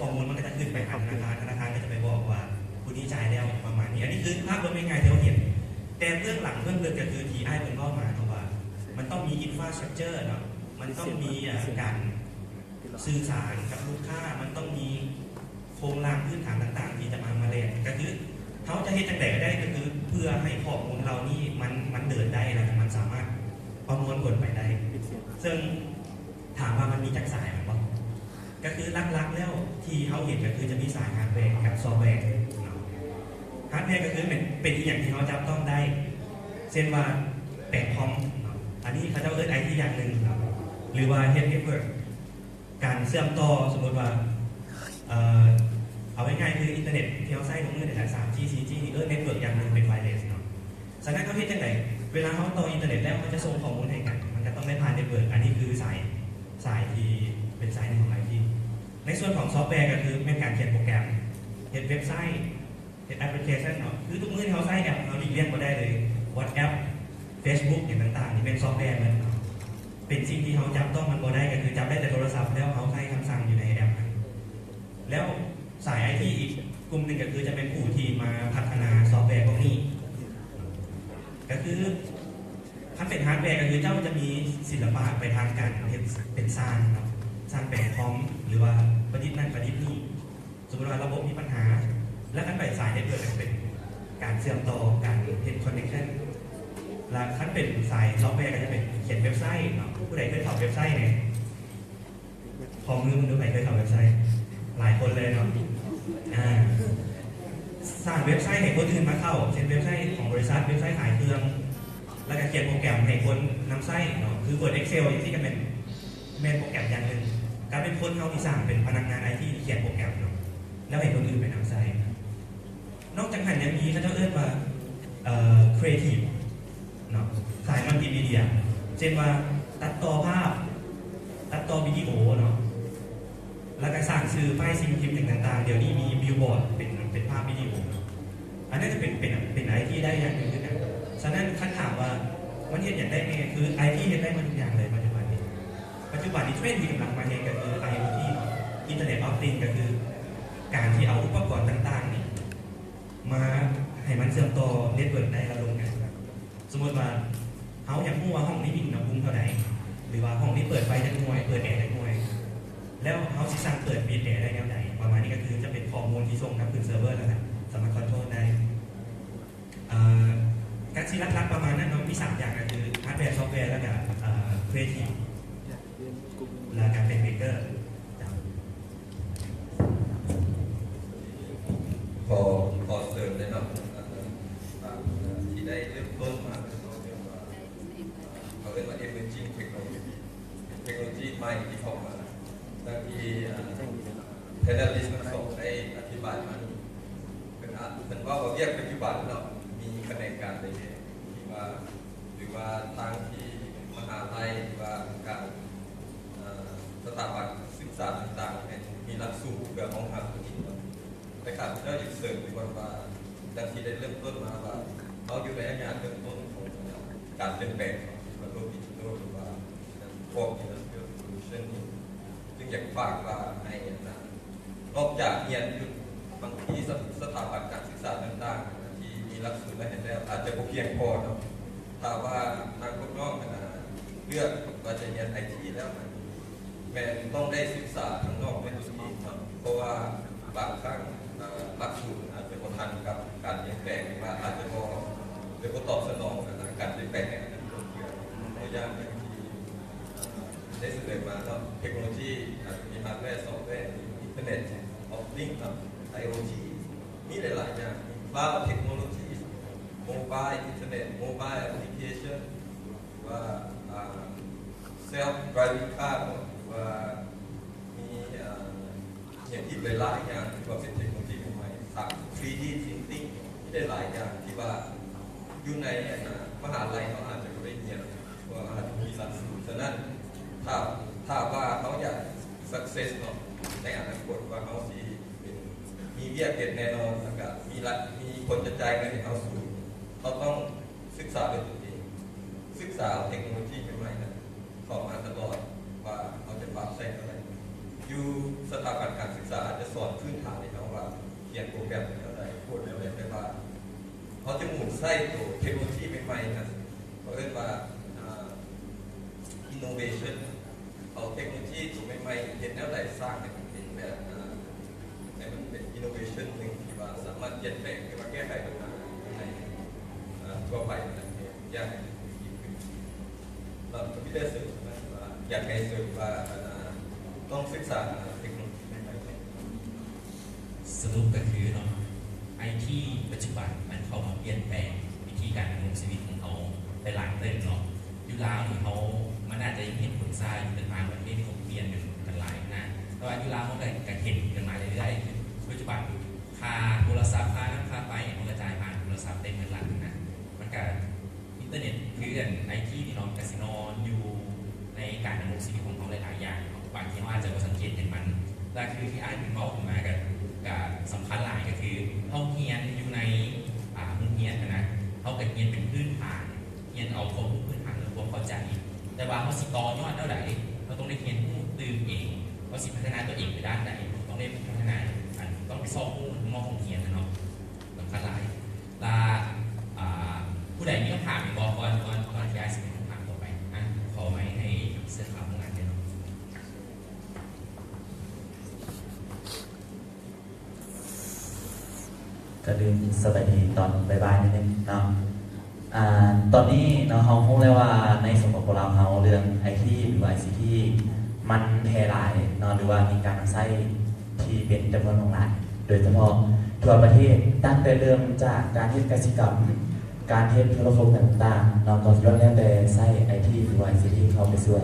ຂໍ້ມູນມັນກໍຈະຂຶ້ນໄປຫາທະນາຄານ ທະນາຄານກໍຈະໄປບອກວ່າຜູ້ນີ້ຈ່າຍແລ້ວ ປະມານນີ້. ອັນນີ້ຄືພາບລວມງ່າຍໆທີ່ເຮົາເຫັນ ແຕ່ເບື້ອງຫຼັງເບື້ອງເລິກກໍຄືທີ່ອ້າຍເພິ່ນເວົ້າມາເນາະ ວ່າມັນຕ້ອງມີອິນຟາສະຕຣັກເຈີເນາະ ມັນຕ້ອງມີ ອາ ການ ສື່ສານກັບລູກຄ້າ ມັນຕ້ອງມີໂຄງລ່າງພື້ນຖານຕ່າງໆ ທີ່ຈະມາ ມາແລ່ນ ກໍຄືເຮົາຈະເຮັດຈັ່ງໃດກໍໄດ້ ກໍຄືເພື່ອໃຫ້ຂໍ້ມູນເຫຼົ່ານີ້ມັນ ມັນເດີນໄດ້ ແລ້ວກໍມັນສາມາດປະມວນຜົນໄປໄດ້. ເຊິ່ງຖາມວ່າມັນມີຈັກສາຍແມ່ນບໍ່? ກໍຄືຫຼັກໆແລ້ວທີ່ເຮົາເຫັນ ກໍຄືຈະມີສາຍຮາດແວກັບຊອບແວເນາະ. ຮາດແວກໍຄືເປັນ ເປັນອີ່ຫຍັງທີ່ເຮົາຈັບຕ້ອງໄດ້ ເຊັ່ນວ່າແປງຄອມເນາະ ອັນນີ້ເຂົາເຈົ້າເອີ້ນໄອທີຢ່າງໜຶ່ງເນາະ ຫຼືວ່າເຮັດເນັດເວີກ ການເຊື່ອມຕໍ່ ສົມມຸດວ່າ ເອີ ເອົາງ່າຍໆຄືອິນເຕີເນັດທີ່ເຮົາໃຊ້ທຸກມື້ນີ້ແຫຼະ ສາມຈີ ສີ່ຈີ ນີ້ ເອີ ເນັດເວີກຢ່າງໜຶ່ງເປັນໄວເລສເນາະ. ສະນັ້ນເຮົາເຮັດຈັ່ງໃດ? ເວລາເຮົາຕໍ່ອິນເຕີເນັດແລ້ວ ເຮົາຈະສົ່ງຂໍ້ມູນໃຫ້ກັນ ມັນກໍຕ້ອງໄດ້ຜ່ານເນັດເວີກ ອັນນີ້ຄືສາຍ ສາຍທີ່ເປັນສາຍໜຶ່ງຂອງໄອທີ. ໃນສ່ວນຂອງຊອບແວກໍຄືແມ່ນການຂຽນໂປຣແກຣມ ເຮັດເວັບໄຊ ເຮັດແອັບພລິເຄຊັນເນາະ ຄືທຸກມື້ນີ້ເຮົາໃຊ້ແອັບ ເຮົາຫຼີກລ່ຽງບໍ່ໄດ້ເລີຍ WhatsApp Facebook ຫຍັງຕ່າງໆ ນີ້ແມ່ນຊອບແວໝົດ ເປັນສິ່ງທີ່ເຮົາຈັບຕ້ອງມັນບໍ່ໄດ້ ກໍຄືຈັບໄດ້ແຕ່ໂທລະສັບ ແລ້ວເຮົາໃຊ້ຄຳສັ່ງຢູ່ໃນແອັບ ແລ້ວສາຍໄອທີອີກກຸ່ມໜຶ່ງ ກໍຄືຈະເປັນຜູ້ທີ່ມາພັດທະນາຊອບແວພວກນີ້ ກໍຄືຄັນເປັນຮາດແວ ກໍຄືເຈົ້າຈະມີສິລະປະໄປທາງການເຮັດເປັນຊ່າງເນາະ ຊ່າງແປງຄອມ ຫຼືວ່າປະດິດນັ້ນປະດິດນີ້ ສົມມຸດວ່າລະບົບມີບັນຫາ ແລ້ວຄັນໄປສາຍເນັດເວີກກໍຈະເປັນການເຊື່ອມຕໍ່ ການເຮັດຄອນເນັກຊັນ ແລ້ວຄັນເປັນສາຍຊອບແວກໍຈະເປັນຂຽນເວັບໄຊເນາະ. ຜູ້ໃດເຄີຍເຂົ້າເວັບໄຊແດ່? ຂໍມືເບິ່ງດູ ໃຜເຄີຍເຂົ້າເວັບໄຊ? ຫຼາຍຄົນເລີຍເນາະ. ອາ ສ້າງເວັບໄຊໃຫ້ຄົນອື່ນມາເຂົ້າ ເຊັ່ນເວັບໄຊຂອງບໍລິສັດ ເວັບໄຊຂາຍເຄື່ອງ ແລ້ວກໍຂຽນໂປຣແກຣມໃຫ້ຄົນນຳໃຊ້ເນາະ ຄື Word Excel ຈັ່ງຊີ້ກໍແມ່ນ ແມ່ນໂປຣແກຣມຢ່າງໜຶ່ງ. ການເປັນຄົນເຮົາທີ່ສ້າງ ເປັນພະນັກງານໄອທີທີ່ຂຽນໂປຣແກຣມເນາະ ແລ້ວໃຫ້ຄົນອື່ນໄປນຳໃຊ້. ນອກຈາກນັ້ນຍັງມີ ເຂົາເຈົ້າເອີ້ນວ່າ ເອີ ຄຣີເອທີບເນາະ ສາຍມັນຕີມີເດຍ ເຊັ່ນວ່າຕັດຕໍ່ພາບ ຕັດຕໍ່ວິດີໂອເນາະ ແລ້ວກໍສ້າງສື່ ປ້າຍສິ່ງພິມຫຍັງຕ່າງໆ. ດຽວນີ້ມີບິວບອດເປັນ ເປັນພາບວິດີໂອເນາະ ອັນນັ້ນກໍເປັນ ເປັນ ເປັນໄອທີໄດ້ຢ່າງໜຶ່ງຄືກັນ. ສະນັ້ນຄັນຖາມວ່າມັນເຮັດຫຍັງໄດ້ແດ່ ຄືໄອທີເຮັດໄດ້ໝົດທຸກຢ່າງເລີຍປັດຈຸບັນນີ້. ປັດຈຸບັນນີ້ເທຣນທີ່ກຳລັງມາແຮງກໍຄື ໄອໂອທີ Internet of Things ກໍຄືການທີ່ເອົາອຸປະກອນຕ່າງໆນີ້ມາໃຫ້ມັນເຊື່ອມຕໍ່ເນັດເວີກໄດ້ ແລ້ວລົມກັນ. ສົມມຸດວ່າເຮົາຢາກຮູ້ວ່າຫ້ອງນີ້ມີອຸນຫະພູມເທົ່າໃດ ຫຼືວ່າຫ້ອງນີ້ເປີດໄຟຈັກໜ່ວຍ ເປີດແອຈັກໜ່ວຍ ແລ້ວເຮົາຊິສັ່ງເປີດປິດແອໄດ້ແນວໃດ ປະມານນີ້ ກໍຄືຈະເປັນຂໍ້ມູນທີ່ສົ່ງກັບຄືນເຊີເວີ ແລ້ວກໍສາມາດຄອນໂທຣໄດ້. ເອີ ກະຊິຫຼັກໆປະມານນັ້ນເນາະ ມີສາມຢ່າງ ກໍຄືຮາດແວ ຊອບແວ ແລ້ວກະ ເອີ ຄຣີເອທີບ ແລ້ວກະເປັນເມກເກີ. ເຈົ້າ ຂໍ ຂໍເສີມແດ່ເນາະ ທີ່ໄດ້ເລີ່ມຕົ້ນມາເປັນ ເຂົາເອີ້ນວ່າ Emerging Technology Panelist ທັງສອງໄດ້ອະທິບາຍມານີ້ ເພິ່ນອາ ເພິ່ນເວົ້າວ່າວຽກປັດຈຸບັນເນາະ ມີຂະແໜງການໃດແດ່ທີ່ວ່າ ຫຼືວ່າທາງທີ່ມະຫາໄລ ຫຼືວ່າການ ເອີ ສະຖາບັນສຶກສາຕ່າງໆ ແມ່ນມີຫຼັກສູດເພື່ອຮອງຮັບຕົວນີ້ເນາະ. ແຕ່ຂ້າພະເຈົ້າຢາກເສີມກ່ອນວ່າ ດັ່ງທີ່ໄດ້ເລີ່ມຕົ້ນມາວ່າ ເຮົາຢູ່ໃນໄລຍະເລີ່ມຕົ້ນຂອງການປ່ຽນແປງຂອງໂລກດິຈິຕອລ ຫຼືວ່າ Fourth Industrial Revolution ນີ້ ຈຶ່ງຢາກຝາກວ່າໃຫ້ ນອກຈາກຮຽນຢູ່ບາງທີສະ ສະຖາບັນການສຶກສາຕ່າງໆ ທີ່ມີຫຼັກສູດໃຫ້ແລ້ວ ອາດຈະບໍ່ພຽງພໍເນາະ. ຖ້າວ່າທາງພວກນ້ອງ ເລືອກວ່າຈະຮຽນໄອທີແລ້ວ ແມ່ນຕ້ອງໄດ້ສຶກສາທາງນອກດ້ວຍຕົນເອງເນາະ ເພາະວ່າບາງຄັ້ງ ເອີ ຫຼັກສູດອາດຈະບໍ່ທັນກັບການປ່ຽນແປງ ຫຼືວ່າອາດຈະບໍ່ ຈະບໍ່ຕອບສະໜອງ ການປ່ຽນແປງໃນອະນາຄົດເທື່ອ. ຕົວຢ່າງທີ່ ໄດ້ສະເໜີມາເນາະ ເທັກໂນໂລຊີ ອາດຈະມີຮາດແວ ຊອບແວ Internet of Things ເນາະ IoT ມີຫຼາຍໆຢ່າງ ມີ Cloud Technology Mobile Internet Mobile Application ຫຼືວ່າ ອ່າ Self Driving Car ເນາະ ຫຼືວ່າມີ ອ່າ ອີ່ຫຍັງອີກຫຼາຍໆຢ່າງທີ່ວ່າເປັນເທັກໂນໂລຊີໃໝ່ໆ ສາມ three D Printing ມີຫຼາຍໆຢ່າງທີ່ວ່າຢູ່ໃນ ອັນນ່າ ມະຫາໄລເຮົາອາດຈະບໍ່ໄດ້ຮຽນ ເພາະວ່າເຮົາອາດຈະມີຫຼັກສູດ. ສະນັ້ນ ຖ້າ ຖ້າວ່າເຮົາຢາກ success ເນາະ ໃນອະນາຄົດວ່າເຮົາຊິເປັນ ມີວຽກເຮັດແນ່ນອນ ແລ້ວກະມີລາຍ ມີຄົນຈະຈ່າຍເງິນໃຫ້ເຮົາສູງ ເຮົາຕ້ອງສຶກສາດ້ວຍຕົນເອງ ສຶກສາເທັກໂນໂລຊີໃໝ່ໆນັ້ນ ເຂົ້າມາຕະຫຼອດວ່າເຮົາຈະປັບໃຊ້ເທົ່າໃດ. ຢູ່ສະຖາບັນການສຶກສາອາດຈະສອນພື້ນຖານໃຫ້ເຮົາວ່າຂຽນໂປຣແກຣມແນວໃດ ໂຄດແນວໃດ ແຕ່ວ່າເຮົາຈະໝູນໃຊ້ໂຕເທັກໂນໂລຊີໃໝ່ໆນັ້ນ ເຂົາເອີ້ນວ່າ ອ່າ innovation ເອົາເທັກໂນໂລຊີໂຕໃໝ່ໆ ເຮັດແນວໃດສ້າງໃຫ້ມັນເປັນແບບ ອ່າ ໃຫ້ມັນເປັນ innovation ໜຶ່ງທີ່ວ່າສາມາດປ່ຽນແປງ ຫຼືວ່າແກ້ໄຂບັນຫາໃນ ເອີ ທົ່ວໄປນັ້ນເອງ ຢ່າງດີຂຶ້ນ. ແລ້ວກໍມີແຕ່ເສີມນະວ່າ ຢາກໃຫ້ເສີມວ່າ ອັນນ່າ ຕ້ອງສຶກສາເທັກໂນໂລຊີໃໝ່ໆ. ສະຫຼຸບກໍຄືເນາະ ໄອທີປັດຈຸບັນມັນເຂົ້າມາປ່ຽນແປງວິທີການດຳລົງຊີວິດຂອງເຮົາໄດ້ຫຼາຍເຕີບເນາະ. ຢູ່ລາວນີ້ເຮົາ ມັນອາດຈະຍັງເຫັນຄົນຊ້າຢູ່ ແຕ່ຕ່າງປະເທດນີ້ເຂົາປ່ຽນກັນຫຼາຍນະ. ແຕ່ວ່າຢູ່ລາວເຮົາກໍ ກໍເຫັນກັນມາເລື້ອຍໆ ຄືປັດຈຸບັນຄ່າໂທລະສັບ ຄ່ານ້ຳ ຄ່າໄຟ ເຮົາກໍຈ່າຍຜ່ານໂທລະສັບ ໄດ້ເໝິດລະນະ. ມັນກໍ ອິນເຕີເນັດ ຄືອັນ ໄອທີ ນີ້ເນາະ ກະຊິນອນຢູ່ໃນການດຳລົງຊີວິດຂອງເຮົາຫຼາຍໆຢ່າງເນາະ ບາງທີເຮົາອາດຈະບໍ່ສັງເກດເຫັນມັນ. ແລະ ຄືທີ່ອ້າຍເພິ່ນເວົ້າຂຶ້ນມາ ກະ ກະສຳຄັນຫຼາຍ ກະຄືເຮົາຮຽນຢູ່ໃນ ອ່າ ໂຮງຮຽນຫັ້ນນະ ເຮົາກະຮຽນເປັນພື້ນຖານ ຮຽນເອົາຄວາມຮູ້ພື້ນຖານ ແລະ ຄວາມເຂົ້າໃຈ ແຕ່ວ່າເຮົາຊິຕໍ່ຍອດແນວໃດ ເຮົາຕ້ອງໄດ້ຮຽນຮູ້ຕື່ມເອງ ເຮົາຊິພັດທະນາຕົວເອງໄປດ້ານໃດ ເຮົາຕ້ອງໄດ້ພັດທະນາ ອັນ ຕ້ອງໄປຊອກຮູ້ນອກໂຮງຮຽນນະເນາະ ສຳຄັນຫຼາຍ. ລະ ອ່າ ຜູ້ໃດມີຄຳຖາມອີກບໍ່? ກ່ອນ ກ່ອນ ກ່ອນທີ່ອ້າຍຊິເປັນຄຳຖາມຕໍ່ໄປ ອ່ະ ຂໍໄມໃຫ້ເສື້ອຂາວຂອງອ້າຍເນາະ. ກ່ອນອື່ນສະບາຍດີຕອນບ່າຍໆ ໜ້ອຍໜຶ່ງເນາະ. ອ່າ ຕອນນີ້ເນາະ ເຮົາຮູ້ແລ້ວວ່າໃນ ສປປ ລາວ ເຮົາ ເລື່ອງໄອທີ ຫຼືວ່າໄອຊີທີ ມັນແຜ່ຫຼາຍເນາະ ຫຼືວ່າມີການນຳໃຊ້ທີ່ເປັນຈຳນວນຫຼວງຫຼາຍ ໂດຍສະເພາະທົ່ວປະເທດ ຕັ້ງແຕ່ເລີ່ມຈາກການເຮັດກະສິກຳ ການເຮັດໂທລະຄົມຕ່າງໆເນາະ ກໍລ້ວນແລ້ວແຕ່ໃຊ້ໄອທີ ຫຼືວ່າໄອຊີທີ ເຂົ້າໄປຊ່ວຍ.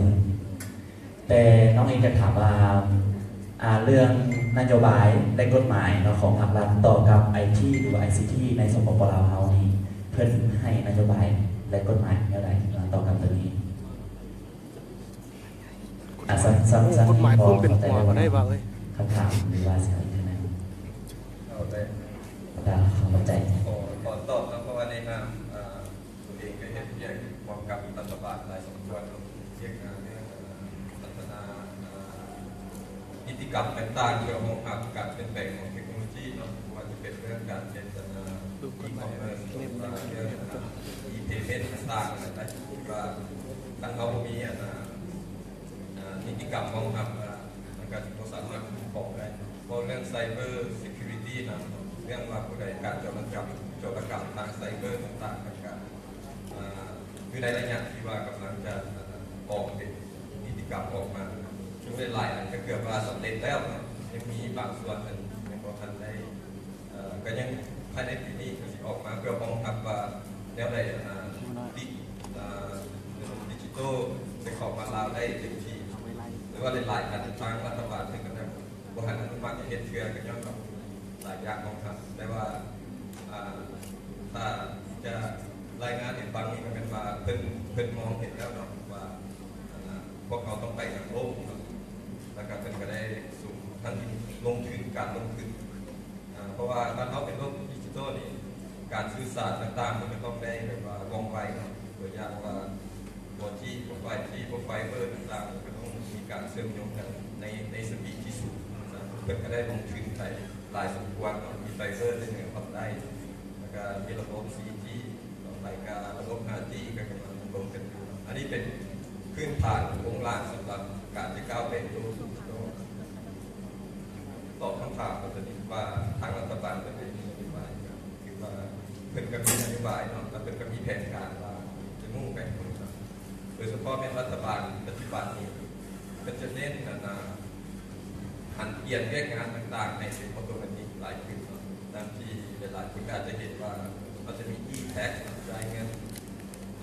ແຕ່ນ້ອງເອງຢາກຖາມວ່າ ອ່າ ເລື່ອງນະໂຍບາຍ ແລະ ກົດໝາຍເນາະ ຂອງພາກລັດຕໍ່ກັບໄອທີ ຫຼືວ່າໄອຊີທີ ໃນ ສປປ ລາວ ເຮົານີ້ ເພິ່ນໃຫ້ນະໂຍບາຍ ແລະ ກົດໝາຍແນວໃດເນາະ ຕໍ່ກັບຕົວນີ້? ອ່າ ສຳ ສຳ ສຳ ກົດໝາຍພຸ້ນເປັນຫົວກໍໄດ້ວ່າເອີຍ ຄຳຖາມຫຼືວ່າສິ່ງນັ້ນ ເອົາໄດ້ ໄດ້ ເຂົ້າໃຈ ຂໍ ຂໍຕອບເນາະ ເພາະວ່າໃນນາມ ເອີ ຕົວເອງກໍເຮັດວຽກຮ່ວມກັບລັດຖະບານຫຼາຍສົມຄວນເນາະ ວຽກງານເລື່ອງ ເອີ ພັດທະນາ ເອີ ນິຕິກຳຕ່າງໆ ເພື່ອຮອງຮັບການປ່ຽນແປງຂອງເທັກໂນໂລຊີເນາະ ບໍ່ວ່າຈະເປັນເລື່ອງການເຮັດ ເອີ ອີຄອມເມີສ ຫຼືວ່າເລື່ອງ ອີເພເມັນຕ່າງໆ ນັ້ນນະ ທີ່ວ່າຄັນເຮົາບໍ່ມີ ອັນ ອ່າ ນິຕິກຳຮອງຮັບ ມັນກໍບໍ່ສາມາດຄຸ້ມຄອງໄດ້. ເວົ້າເລື່ອງ cyber security ນຳ ເລື່ອງວ່າຜູ້ໃດການໂຈລະກຳ ໂຈລະກຳທາງ cyber ຕ່າງໆ ມັນກໍ ອ່າ ຢູ່ໃນໄລຍະທີ່ວ່າກຳລັງຈະ ອ່າ ອອກເປັນນິຕິກຳອອກມາ ຊຶ່ງຫຼາຍໆອັນກໍເກືອບວ່າສຳເລັດແລ້ວເນາະ ຍັງມີບາງສ່ວນອັນຍັງບໍ່ທັນໄດ້ ເອີ ກໍຍັງພາຍໃນປີນີ້ກໍຊິອອກມາເພື່ອຮອງຮັບວ່າແນວໃດ ອ່າ ດິ ອ່າ ດິຈິຕອລຈະເຂົ້າມາລາວໄດ້ເຕັມທີ່ ຫຼືວ່າຫຼາຍໆອັນທາງລັດຖະບານເພິ່ນກໍຍັງບໍ່ທັນອະນຸມັດໃຫ້ເຮັດ ເຮັດເທື່ອກໍຍ້ອນວ່າຫຼາຍຢ່າງຂອງທ່ານ ແຕ່ວ່າ ອ່າ ຖ້າຈະລາຍງານໃຫ້ຟັງນີ້ກໍແມ່ນວ່າເພິ່ນ ເພິ່ນມອງເຫັນແລ້ວເນາະວ່າ ອ່າ ພວກເຮົາຕ້ອງໄປທາງໂລກເນາະ ແລ້ວກໍເພິ່ນກໍໄດ້ສູງທັງລົງທຶນ ການລົງທຶນ ອ່າ ເພາະວ່າບ້ານເຮົາເປັນໂລກດິຈິຕອນນີ້ ການສື່ສານຕ່າງໆ ມັນກໍຕ້ອງໄດ້ແບບວ່າວ່ອງໄວເນາະ ຕົວຢ່າງວ່າ ໂຟຈີ ພວກ ໄຟຈີ ພວກໄຟເບີຕ່າງໆ ກໍຕ້ອງມີການເຊື່ອມໂຍງກັນໃນ ໃນສະປີດທີ່ສູງ. ເພິ່ນກໍໄດ້ລົງທຶນໄປຫຼາຍສົມຄວນເນາະ ມີໄຟເບີແຕ່ເໜືອຮອດໃຕ້ ແລ້ວກໍມີລະບົບສີ່ຈີ ຕໍ່ໄປກໍລະບົບຫ້າຈີ ກໍກຳລັງລົງກັນຢູ່. ອັນນີ້ເປັນພື້ນຖານໂຄງລ່າງສຳລັບການຈະກ້າວໄປໂລກດິຈິຕອນ. ຕອບຄຳຖາມຕົວນີ້ວ່າທາງລັດຖະບານເພິ່ນໄດ້ມີນະໂຍບາຍ ຄືວ່າເພິ່ນກໍມີນະໂຍບາຍເນາະ ແລ້ວເພິ່ນກໍມີແຜນການວ່າຈະມຸ່ງໄປພຸ້ນ ໂດຍສະເພາະແມ່ນລັດຖະບານປັດຈຸບັນນີ້ ເພິ່ນຈະເນັ້ນອັນນ່າ ຫັນປ່ຽນວຽກງານຕ່າງໆໃຫ້ເປັນອໍໂຕແມຕິກຫຼາຍຂຶ້ນເນາະ. ຕາມທີ່ຫຼາຍໆຄົນກໍອາດຈະເຫັນວ່າ ເຮົາຈະມີ e-tax ຈ່າຍເງິນ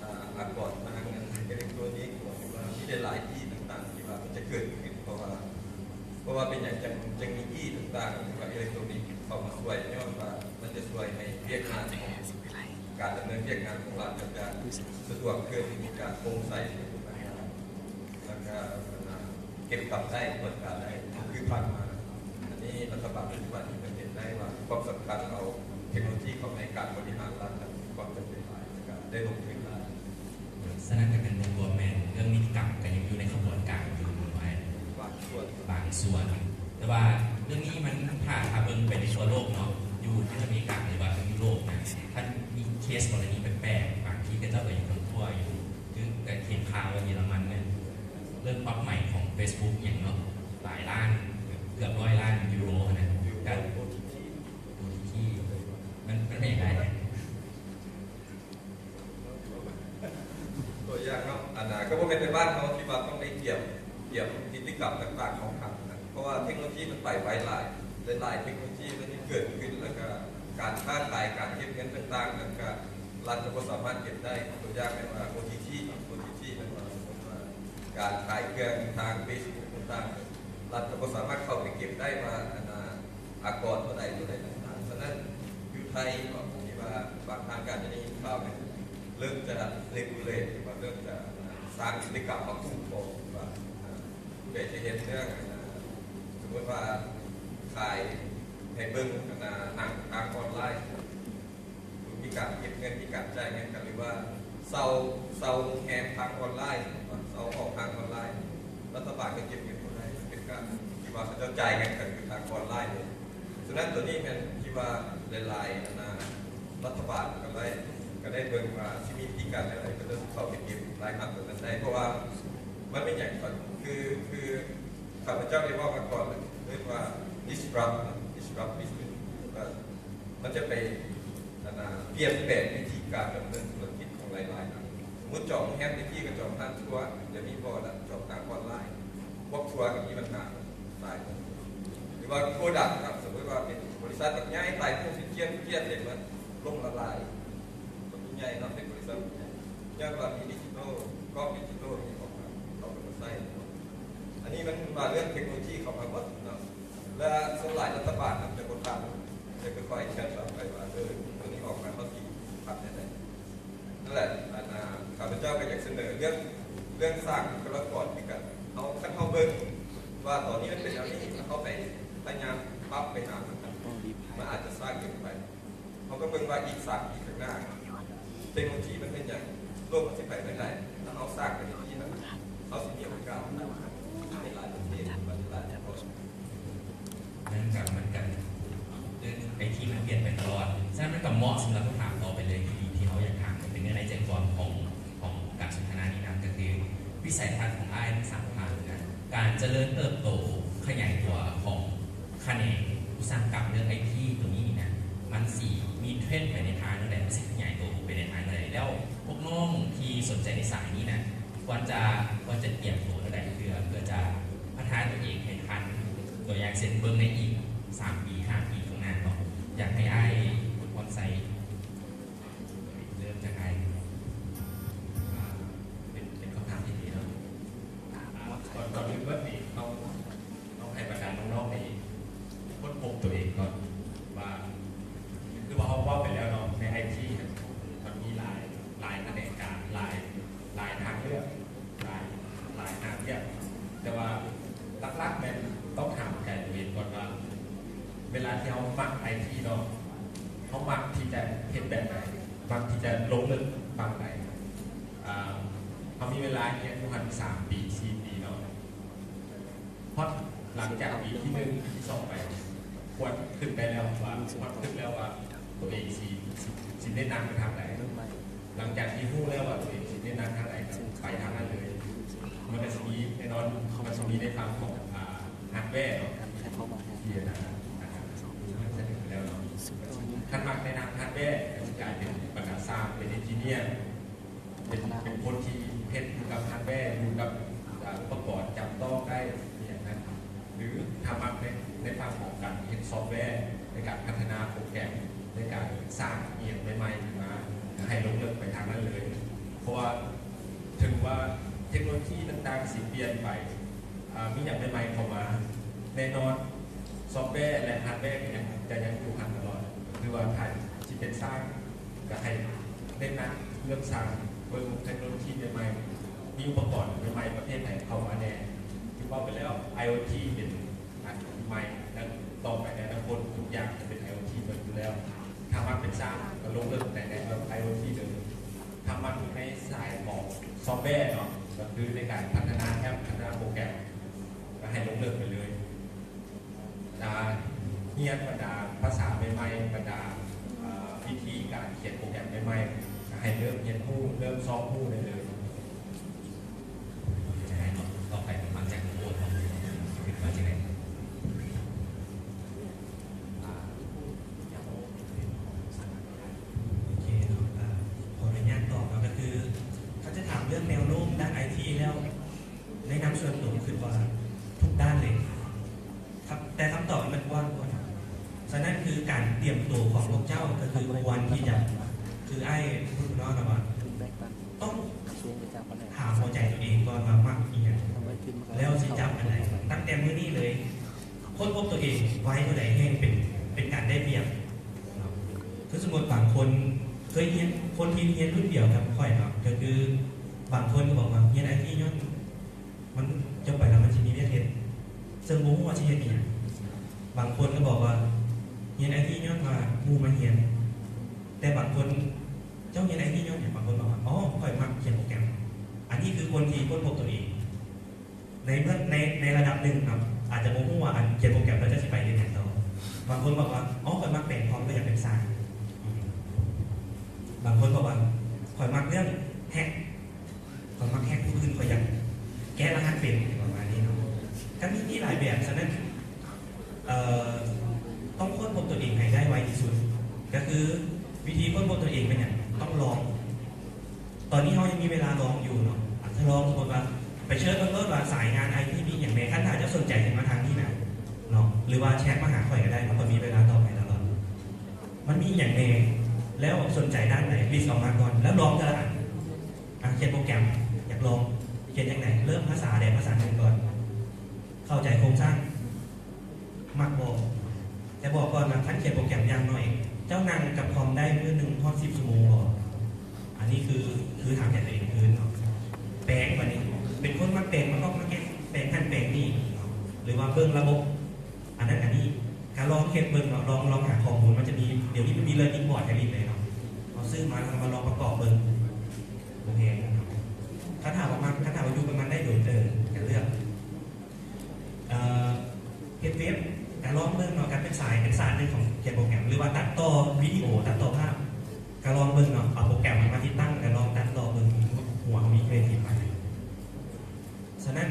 ອ່າ ອາກອນທາງເງິນອີເລັກໂທນິກ ຫຼືວ່າມີຫຼາຍໆ e ຕ່າງໆ ທີ່ວ່າມັນຈະເກີດຂຶ້ນ ເພາະວ່າ ເພາະວ່າເປັນຫຍັງຈັ່ງ ຈັ່ງມີ e ຕ່າງໆ ຫຼືວ່າອີເລັກໂທນິກເຂົ້າມາຊ່ວຍ ຍ້ອນວ່າມັນຈະຊ່ວຍໃຫ້ວຽກງານຂອງການດຳເນີນວຽກງານຂອງລັດ ມັນຈະສະດວກຂຶ້ນ ມີການໂປ່ງໃສ ແລ້ວກໍເກັບກຳໄດ້ ເປີດການໄດ້ ຄືຜ່ານມາ. ອັນນີ້ລັດຖະບານປັດຈຸບັນນີ້ກໍເຫັນໄດ້ວ່າຄວາມສຳຄັນເອົາເທັກໂນໂລຊີເຂົ້າໃນການບໍລິຫານລັດ ມີຄວາມຈຳເປັນຫຼາຍ ແລ້ວກໍໄດ້ລົງທຶນຫຼາຍ. ສະນັ້ນກໍເປັນບ່ວງລວມແມ່ນເລື່ອງນິຕິກຳກໍຍັງຢູ່ໃນຂະບວນການຢູ່ ບາງສ່ວນ ບາງສ່ວນ ແຕ່ວ່າເລື່ອງນີ້ມັນ ຖ້າ ຖ້າເບິ່ງໄປໃນທົ່ວໂລກເນາະ ຢູ່ທີ່ອາເມລິກາ ຫຼືວ່າຢູ່ຢູໂຣບນະ ຄັນມີເຄສກໍລະນີແປກໆ ບາງທີເຂົາເຈົ້າກໍຍັງຄົ້ນຄວ້າຢູ່. ຄືກໍເຫັນຂ່າວວ່າເຢຍລະມັນນັ້ນເລີ່ມປັບໃໝຂອງເຟສບຸກຫຍັງເນາະ ຫຼາຍລ້ານ ເກືອບຮ້ອຍລ້ານຢູໂຣຫັ້ນນະ ການ ໂອທີທີ ມັນ ມັນເປັນຫຍັງໄດ້? ຕົວຢ່າງເນາະ ອັນນ່າ ກໍບໍ່ແມ່ນແຕ່ບ້ານເຮົາທີ່ວ່າຕ້ອງໄດ້ກຽມ ກຽມນິຕິກຳຕ່າງໆຂອງທາງນັ້ນ ເພາະວ່າເທັກໂນໂລຊີມັນໄປໄວຫຼາຍ ຫຼາຍໆເທັກໂນໂລຊີມັນເກີດຂຶ້ນ ແລ້ວກໍການຄ້າຂາຍ ການເກັບເງິນຕ່າງໆ ແລ້ວກໍລັດກໍບໍ່ສາມາດເກັບໄດ້. ຕົວຢ່າງແມ່ນວ່າ ໂອທີທີ ເນາະ ໂອທີທີ ແມ່ນວ່າ ສົມມຸດວ່າການຂາຍເຄື່ອງທາງເຟສບຸກຕ່າງໆ ລັດກໍບໍ່ສາມາດເຂົ້າໄປເກັບໄດ້ວ່າ ອັນນ່າ ອາກອນຕົວໃດຕົວໃດຕ່າງໆ. ສະນັ້ນຢູ່ໄທເນາະ ທີ່ວ່າບາງທາງການຈະໄດ້ຍິນຂ່າວເລີ່ມຈະເຣກູເລດ ຫຼືວ່າເລີ່ມຈະສ້າງກິດຈະກຳມາຄຸ້ມຄອງວ່າ ຜູ້ໃດຈະເຮັດເລື່ອງ ອັນນ່າ ສົມມຸດວ່າຂາຍໃຫ້ເບິ່ງ ອັນນ່າ ໜັງທາງອອນລາຍ ມີການເກັບເງິນ ມີການຈ່າຍເງິນກັນ ຫຼືວ່າເຊົ່າ ເຊົ່າໂຮງແຮມທາງອອນລາຍ ເຊົ່າຫ້ອງທາງອອນລາຍ ລັດຖະບານກໍເກັບເງິນບໍ່ໄດ້ ເປັນການທີ່ວ່າເຂົາເຈົ້າຈ່າຍເງິນກັນຢູ່ທາງອອນລາຍເລີຍ. ສະນັ້ນໂຕນີ້ແມ່ນທີ່ວ່າຫຼາຍໆ ອັນນ່າ ລັດຖະບານກໍໄດ້ ກໍໄດ້ເບິ່ງວ່າຊິມີວິທີການແນວໃດ ເຂົາເຈົ້າຊິເຂົ້າໄປເກັບລາຍຮັບຕົວນັ້ນໄດ້ ເພາະວ່າມັນເປັນຫຍັງ ຄື ຄືຂ້າພະເຈົ້າໄດ້ເວົ້າມາກ່ອນ ເອີ້ນວ່າ disrupt ເນາະ disrupt business ວ່າມັນຈະໄປ ອັນນ່າ ປ່ຽນແປງວິທີການດຳເນີນທຸລະກິດຂອງຫຼາຍໆ ອັນ ສົມມຸດຈອງໂຮງແຮມແຕ່ກີ້ກໍຈອງຜ່ານທົວ ດຽວນີ້ບໍ່ລະ ຈອງທາງອອນລາຍ ພວກທົວກໍມີບັນຫາຫຼາຍ ຫຼືວ່າ product ນະ ສົມມຸດວ່າເປັນບໍລິສັດບັກໃຫຍ່ ຂາຍພວກຊິກຽນ ກຽນເດ ມັນລົ້ມລະລາຍ ບັກໃຫຍ່ເນາະ ເປັນບໍລິສັດໃຫຍ່ ຍ້ອນວ່າມີດິຈິຕອລ ກ້ອງດິຈິຕອລນີ້ອອກມາ ເຂົາກໍມາໃຊ້. ອັນນີ້ມັນວ່າເລື່ອງເທັກໂນໂລຊີເຂົ້າມາໝົດເນາະ ແລະ ສ່ວນຫຼາຍລັດຖະບານນະຈະບໍ່ທັນ ຈະຄ່ອຍໆ ແຄດໄປວ່າ ເອີ ຕົວນີ້ອອກມາເຮົາຊິປັບແນວໃດ. ນັ້ນແຫຼະ ອັນ ອ່າ ຂ້າພະເຈົ້າກໍຢາກສະເໜີເລື່ອງ ເລື່ອງສ້າງບຸກຄະລາກອນຄືກັນ. ເຮົາ ຄັນເຮົາເບິ່ງວ່າຕອນນີ້ມັນເປັນແນວນີ້ ເຮົາໄປພະຍາຍາມປັບໄປຫາມັນ ມັນອາດຈະຊ້າເກີນໄປ. ເຮົາກໍເບິ່ງວ່າອີກສາມປີຂ້າງໜ້າ ເທັກໂນໂລຊີມັນເປັນຫຍັງ ໂລກມັນຊິໄປທາງໃດ. ຖ້າເຮົາສ້າງໄປທີ່ນັ້ນ ເຮົາຊິມີໂອກາດໄປຫຼາຍປະເທດ ໄປຫຼາຍປະເທດ. ເນື່ອງຈາກມັນກະ ເລື່ອງໄອທີມັນປ່ຽນໄປຕະຫຼອດ ສະນັ້ນມັນກະເໝາະສຳລັບຄຳຖາມຕໍ່ໄປເລີຍ ທີ່ ທີ່ເຮົາຢາກຖາມ ເປັນເນື້ອໃນໃຈຄວາມຂອງ ຂອງການສົນທະນານີ້ນະ ກະຄືວິໄສທັດຂອງອ້າຍທັງສາມທ່ານນະ ການຈະເລີນເຕີບໂຕຂະຫຍາຍຕົວຂອງຂະແໜງອຸດສາຫະກຳເລື່ອງໄອທີໂຕນີ້ນະ ມັນຊິມີເທຣນໄປໃນທາງແນວໃດ ມັນຊິຂະຫຍາຍໂຕໄປໃນທາງແນວໃດ ແລ້ວພວກນ້ອງທີ່ສົນໃຈໃນສາຍນີ້ນະ ຄວນຈະ ຄວນຈະຕຽມໂຕແນວໃດ ເພື່ອ ເພື່ອຈະພັດທະນາຕົວເອງໃຫ້ທັນ ຕົວຢ່າງເຊັ່ນ ເບິ່ງໃນອີກສາມປີ ຫ້າປີຂ້າງໜ້າເນາະ ຢາກໃຫ້ອ້າຍອອນໄຊ ເລີ່ມຈາກອ້າຍ ເປັນ ເປັນຄຳຖາມທີ່ດີເນາະ. ກ່ອນ ກ່ອນອື່ນເບິດນີ້ ຕ້ອງ ຕ້ອງໃຫ້ບັນດານ້ອງໆນີ້ ຄົນ ທີ່ເຮົາມັກໄອທີເນາະ ເຮົາມັກທີ່ຈະເຮັດແບບໃດ ມັກທີ່ຈະລົງເລິກປານໃດ. ເຮົາມີເວລາຮຽນຢູ່ຫັ້ນສາມປີ ສີ່ປີເນາະ ຮອດຫຼັງຈາກປີທີໜຶ່ງ ປີທີສອງໄປ ຄວນຄິດໄດ້ແລ້ວວ່າ ຄວນຄິດແລ້ວວ່າໂຕເອງຊິ ຊິ ຊິແນະນຳໄປທາງໃດ. ຫຼັງຈາກທີ່ຮູ້ແລ້ວວ່າໂຕເອງຊິແນະນຳທາງໃດ ກໍໄປທາງນັ້ນເລີຍ. ມັນກໍຊິມີ ແນ່ນອນ ມັນຊິມີໃນຝັ່ງຂອງ ອາ ຮາດແວເນາະ ທີ່ ອາ ສະເໜີໄປແລ້ວເນາະ. ຄັນມັກແນະນຳຮາດແວ ກໍຊິກາຍເປັນບັນດາຊ່າງ ເປັນເອັນຈິເນຍ ເປັນ ເປັນຄົນທີ່ເຮັດຢູ່ກັບຮາດແວ ຢູ່ກັບ ອາ ອຸປະກອນຈຳຕ້ອງໄດ້ ອີ່ຫຍັງນັ້ນ ຫຼືຖ້າມັກໃນ ໃນຝັ່ງຂອງການເຮັດຊອບແວ ໃນການພັດທະນາໂປຣແກຣມ ໃນການສ້າງອີ່ຫຍັງໃໝ່ໆຂຶ້ນມາ ກໍໃຫ້ລົງເລິກໄປທາງນັ້ນເລີຍ. ເພາະວ່າເຖິງວ່າເທັກໂນໂລຊີຕ່າງໆຊິປ່ຽນໄປ ອາ ມີຫຍັງໃໝ່ໆເຂົ້າມາ ແນ່ນອນ ຊອບແວ ແລະ ຮາດແວ ກໍຍັງ ຈະຍັງຢູ່ຫັ້ນຕະຫຼອດ. ຄືວ່າຖ້າຊິເປັນຊ່າງ ກໍໃຫ້ເນັ້ນໜັກເລື່ອງຊ່າງ ເບິ່ງເທັກໂນໂລຊີໃໝ່ໆ ມີອຸປະກອນໃໝ່ໆປະເພດໃດເຂົ້າມາແດ່. ຄືເວົ້າໄປແລ້ວ ໄອໂອທີເປັນອັນໃໝ່ ແລະ ຕໍ່ໄປໃນອະນາຄົດທຸກຢ່າງຈະເປັນໄອໂອທີໝົດຢູ່ແລ້ວ. ຖ້າມັກເປັນຊ່າງ ກໍລົງເລິກໃນ ໃນໄອໂອທີເລີຍ. ຖ້າມັກໃນສາຍຂອງຊອບແວເນາະ ກໍຄືໃນການພັດທະນາແອັບ ພັດທະນາໂປຣແກຣມ ກໍໃຫ້ລົງເລິກໄປເລີຍ. ອາ ຮຽນບັນດາພາສາໃໝ່ໆ ບັນດາ ອາ ວິທີການຂຽນໂປຣແກຣມໃໝ່ໆ ໃຫ້ເລີ່ມຮຽນຮູ້ ເລີ່ມຊອກຮູ້ໄດ້ເລີຍ. ຕໍ່ໄປ ມັນຈະຮູ້ວ່າເຮົາເປັນມາຈັ່ງໃດ. ໂອເຄເນາະ ອາ ຂໍອະນຸຍາດຕອບເນາະ ກໍຄື ຖ້າຈະຖາມເລື່ອງແນວໂນ້ມດ້ານໄອທີແລ້ວ ໃນນາມສ່ວນຕົວ ຄິດວ່າທຸກດ້ານເລີຍ. ຄັບ ແຕ່ຄຳຕອບມັນກວ້າງກວ່າ. ສະນັ້ນຄືການຕຽມໂຕຂອງພວກເຈົ້າກໍຄືຄວນທີ່ຈະ ຄືອ້າຍພຸດເນາະວ່າ ຕ້ອງຖາມຫົວໃຈຕົວເອງກ່ອນວ່າມັກອີ່ຫຍັງ ແລ້ວຊິຈັບອັນໃດ. ຕັ້ງແຕ່ມື້ນີ້ເລີຍ ຄົ້ນພົບຕົວເອງໄວເທົ່າໃດແຮ່ງເປັນ ເປັນການໄດ້ປຽບເນາະ. ຄືສົມມຸດບາງຄົນເຄີຍຮຽນ ຄົນທີ່ຮຽນລຸ້ນດຽວກັບຂ້ອຍເນາະ ກໍຄືບາງຄົນກໍບອກວ່າຮຽນໄອທີຍ້ອນ ມັນຈົບໄປແລ້ວມັນຊິມີວຽກເຮັດ ເຊິ່ງບໍ່ຮູ້ວ່າຊິເຮັດອີ່ຫຍັງ. ບາງຄົນກໍບອກວ່າຮຽນໄອທີຍ້ອນວ່າໝູ່ມາຮຽນ ແຕ່ບາງຄົນ ເຈົ້າຮຽນໄອທີຍ້ອນຫຍັງ? ບາງຄົນບອກວ່າ ອໍ ຂ້ອຍມັກຂຽນໂປຣແກຣມ. ອັນນີ້ຄືຄົນທີ່ຄົ້ນພົບຕົວເອງ ໃນເມື່ອ ໃນ ໃນລະດັບໜຶ່ງເນາະ ອາດຈະບໍ່ຮູ້ວ່າ ອັນ ຂຽນໂປຣແກຣມແລ້ວຈະຊິໄປເຮັດຫຍັງຕໍ່. ບາງຄົນບອກວ່າ ອໍ ຂ້ອຍມັກແປງຄອມ ຂ້ອຍຢາກເປັນຊ່າງ. ບາງຄົນບອກວ່າ ຂ້ອຍມັກເລື່ອງແຮັກ ຂ້ອຍມັກແຮັກຜູ້ອື່ນ ຂ້ອຍຢາກແກະລະຫັດເປັນ ປະມານນີ້ເນາະ. ກໍມີ ມີຫຼາຍແບບ. ສະນັ້ນ ເອີ ຕ້ອງຄົ້ນພົບຕົວເອງໃຫ້ໄດ້ໄວທີ່ສຸດ. ກໍຄືວິທີຄົ້ນພົບຕົວເອງແມ່ນຫຍັງ? ຕ້ອງລອງ. ຕອນນີ້ເຮົາຍັງມີເວລາລອງຢູ່ເນາະ. ອາດຈະລອງ ສົມມຸດວ່າໄປເສີດເບິ່ງໂລດວ່າສາຍງານໄອທີມີຫຍັງແດ່. ຄັນຖ້າເຈົ້າສົນໃຈຂຶ້ນມາທາງນີ້ນະເນາະ ຫຼືວ່າແຊັດມາຫາຂ້ອຍກໍໄດ້ເນາະ ຂ້ອຍມີເວລາຕອບໃຫ້ຕະຫຼອດ. ມັນມີຫຍັງແດ່ ແລ້ວສົນໃຈດ້ານໃດ ລິດອອກມາກ່ອນ ແລ້ວລອງເທື່ອລະອັນ. ອາ ຂຽນໂປຣແກຣມ ຢາກລອງ ຂຽນຈັ່ງໃດ? ເລີ່ມພາສາໃດພາສາໜຶ່ງກ່ອນ. ເຂົ້າໃຈໂຄງສ້າງ ມັກບໍ່? ແຕ່ບອກກ່ອນວ່າ ຄັນຂຽນໂປຣແກຣມຢ່າງໜ້ອຍ ເຈົ້ານັ່ງກັບຄອມໄດ້ມື້ໜຶ່ງຮອດສິບຊົ່ວໂມງບໍ່? ອັນນີ້ຄື ຄືຖາມໃຈຕົວເອງຄືນເນາະ. ແປງ ບັດນີ້ ເປັນຄົນມັກແປງ ມັກອອກມາແກະ ແປງຫັ້ນແປງນີ້ເນາະ ຫຼືວ່າເບິ່ງລະບົບ ອັນນັ້ນອັນນີ້ ກໍລອງເຮັດເບິ່ງເນາະ ລອງ ລອງຫາຂໍ້ມູນ ມັນຈະມີ ດຽວນີ້ມັນມີ learning board ໃຫ້ຫຼິ້ນເລີຍເນາະ ເຮົາຊື້ມາແລ້ວກໍມາລອງປະກອບເບິ່ງ ບໍ່ແພງເນາະ. ຄັນຖ້າວ່າມັກ ຄັນຖ້າວ່າຢູ່ກັບມັນໄດ້ດົນ ເອີ ກໍເລືອກ ເອີ ເຮັດເວັບ ກໍລອງເບິ່ງເນາະ ຄັນເປັນສາຍ ເປັນສາຍໜຶ່ງຂອງຂຽນໂປຣແກຣມ ຫຼືວ່າຕັດຕໍ່ວິດີໂອ ຕັດຕໍ່ພາບ ກໍລອງເບິ່ງເນາະ ເອົາໂປຣແກຣມມາຕິດຕັ້ງ ກໍລອງຕັດຕໍ່ເບິ່ງ ຫົວເຮົາມີຄຣີເອທີບມາ. ສະນັ້ນ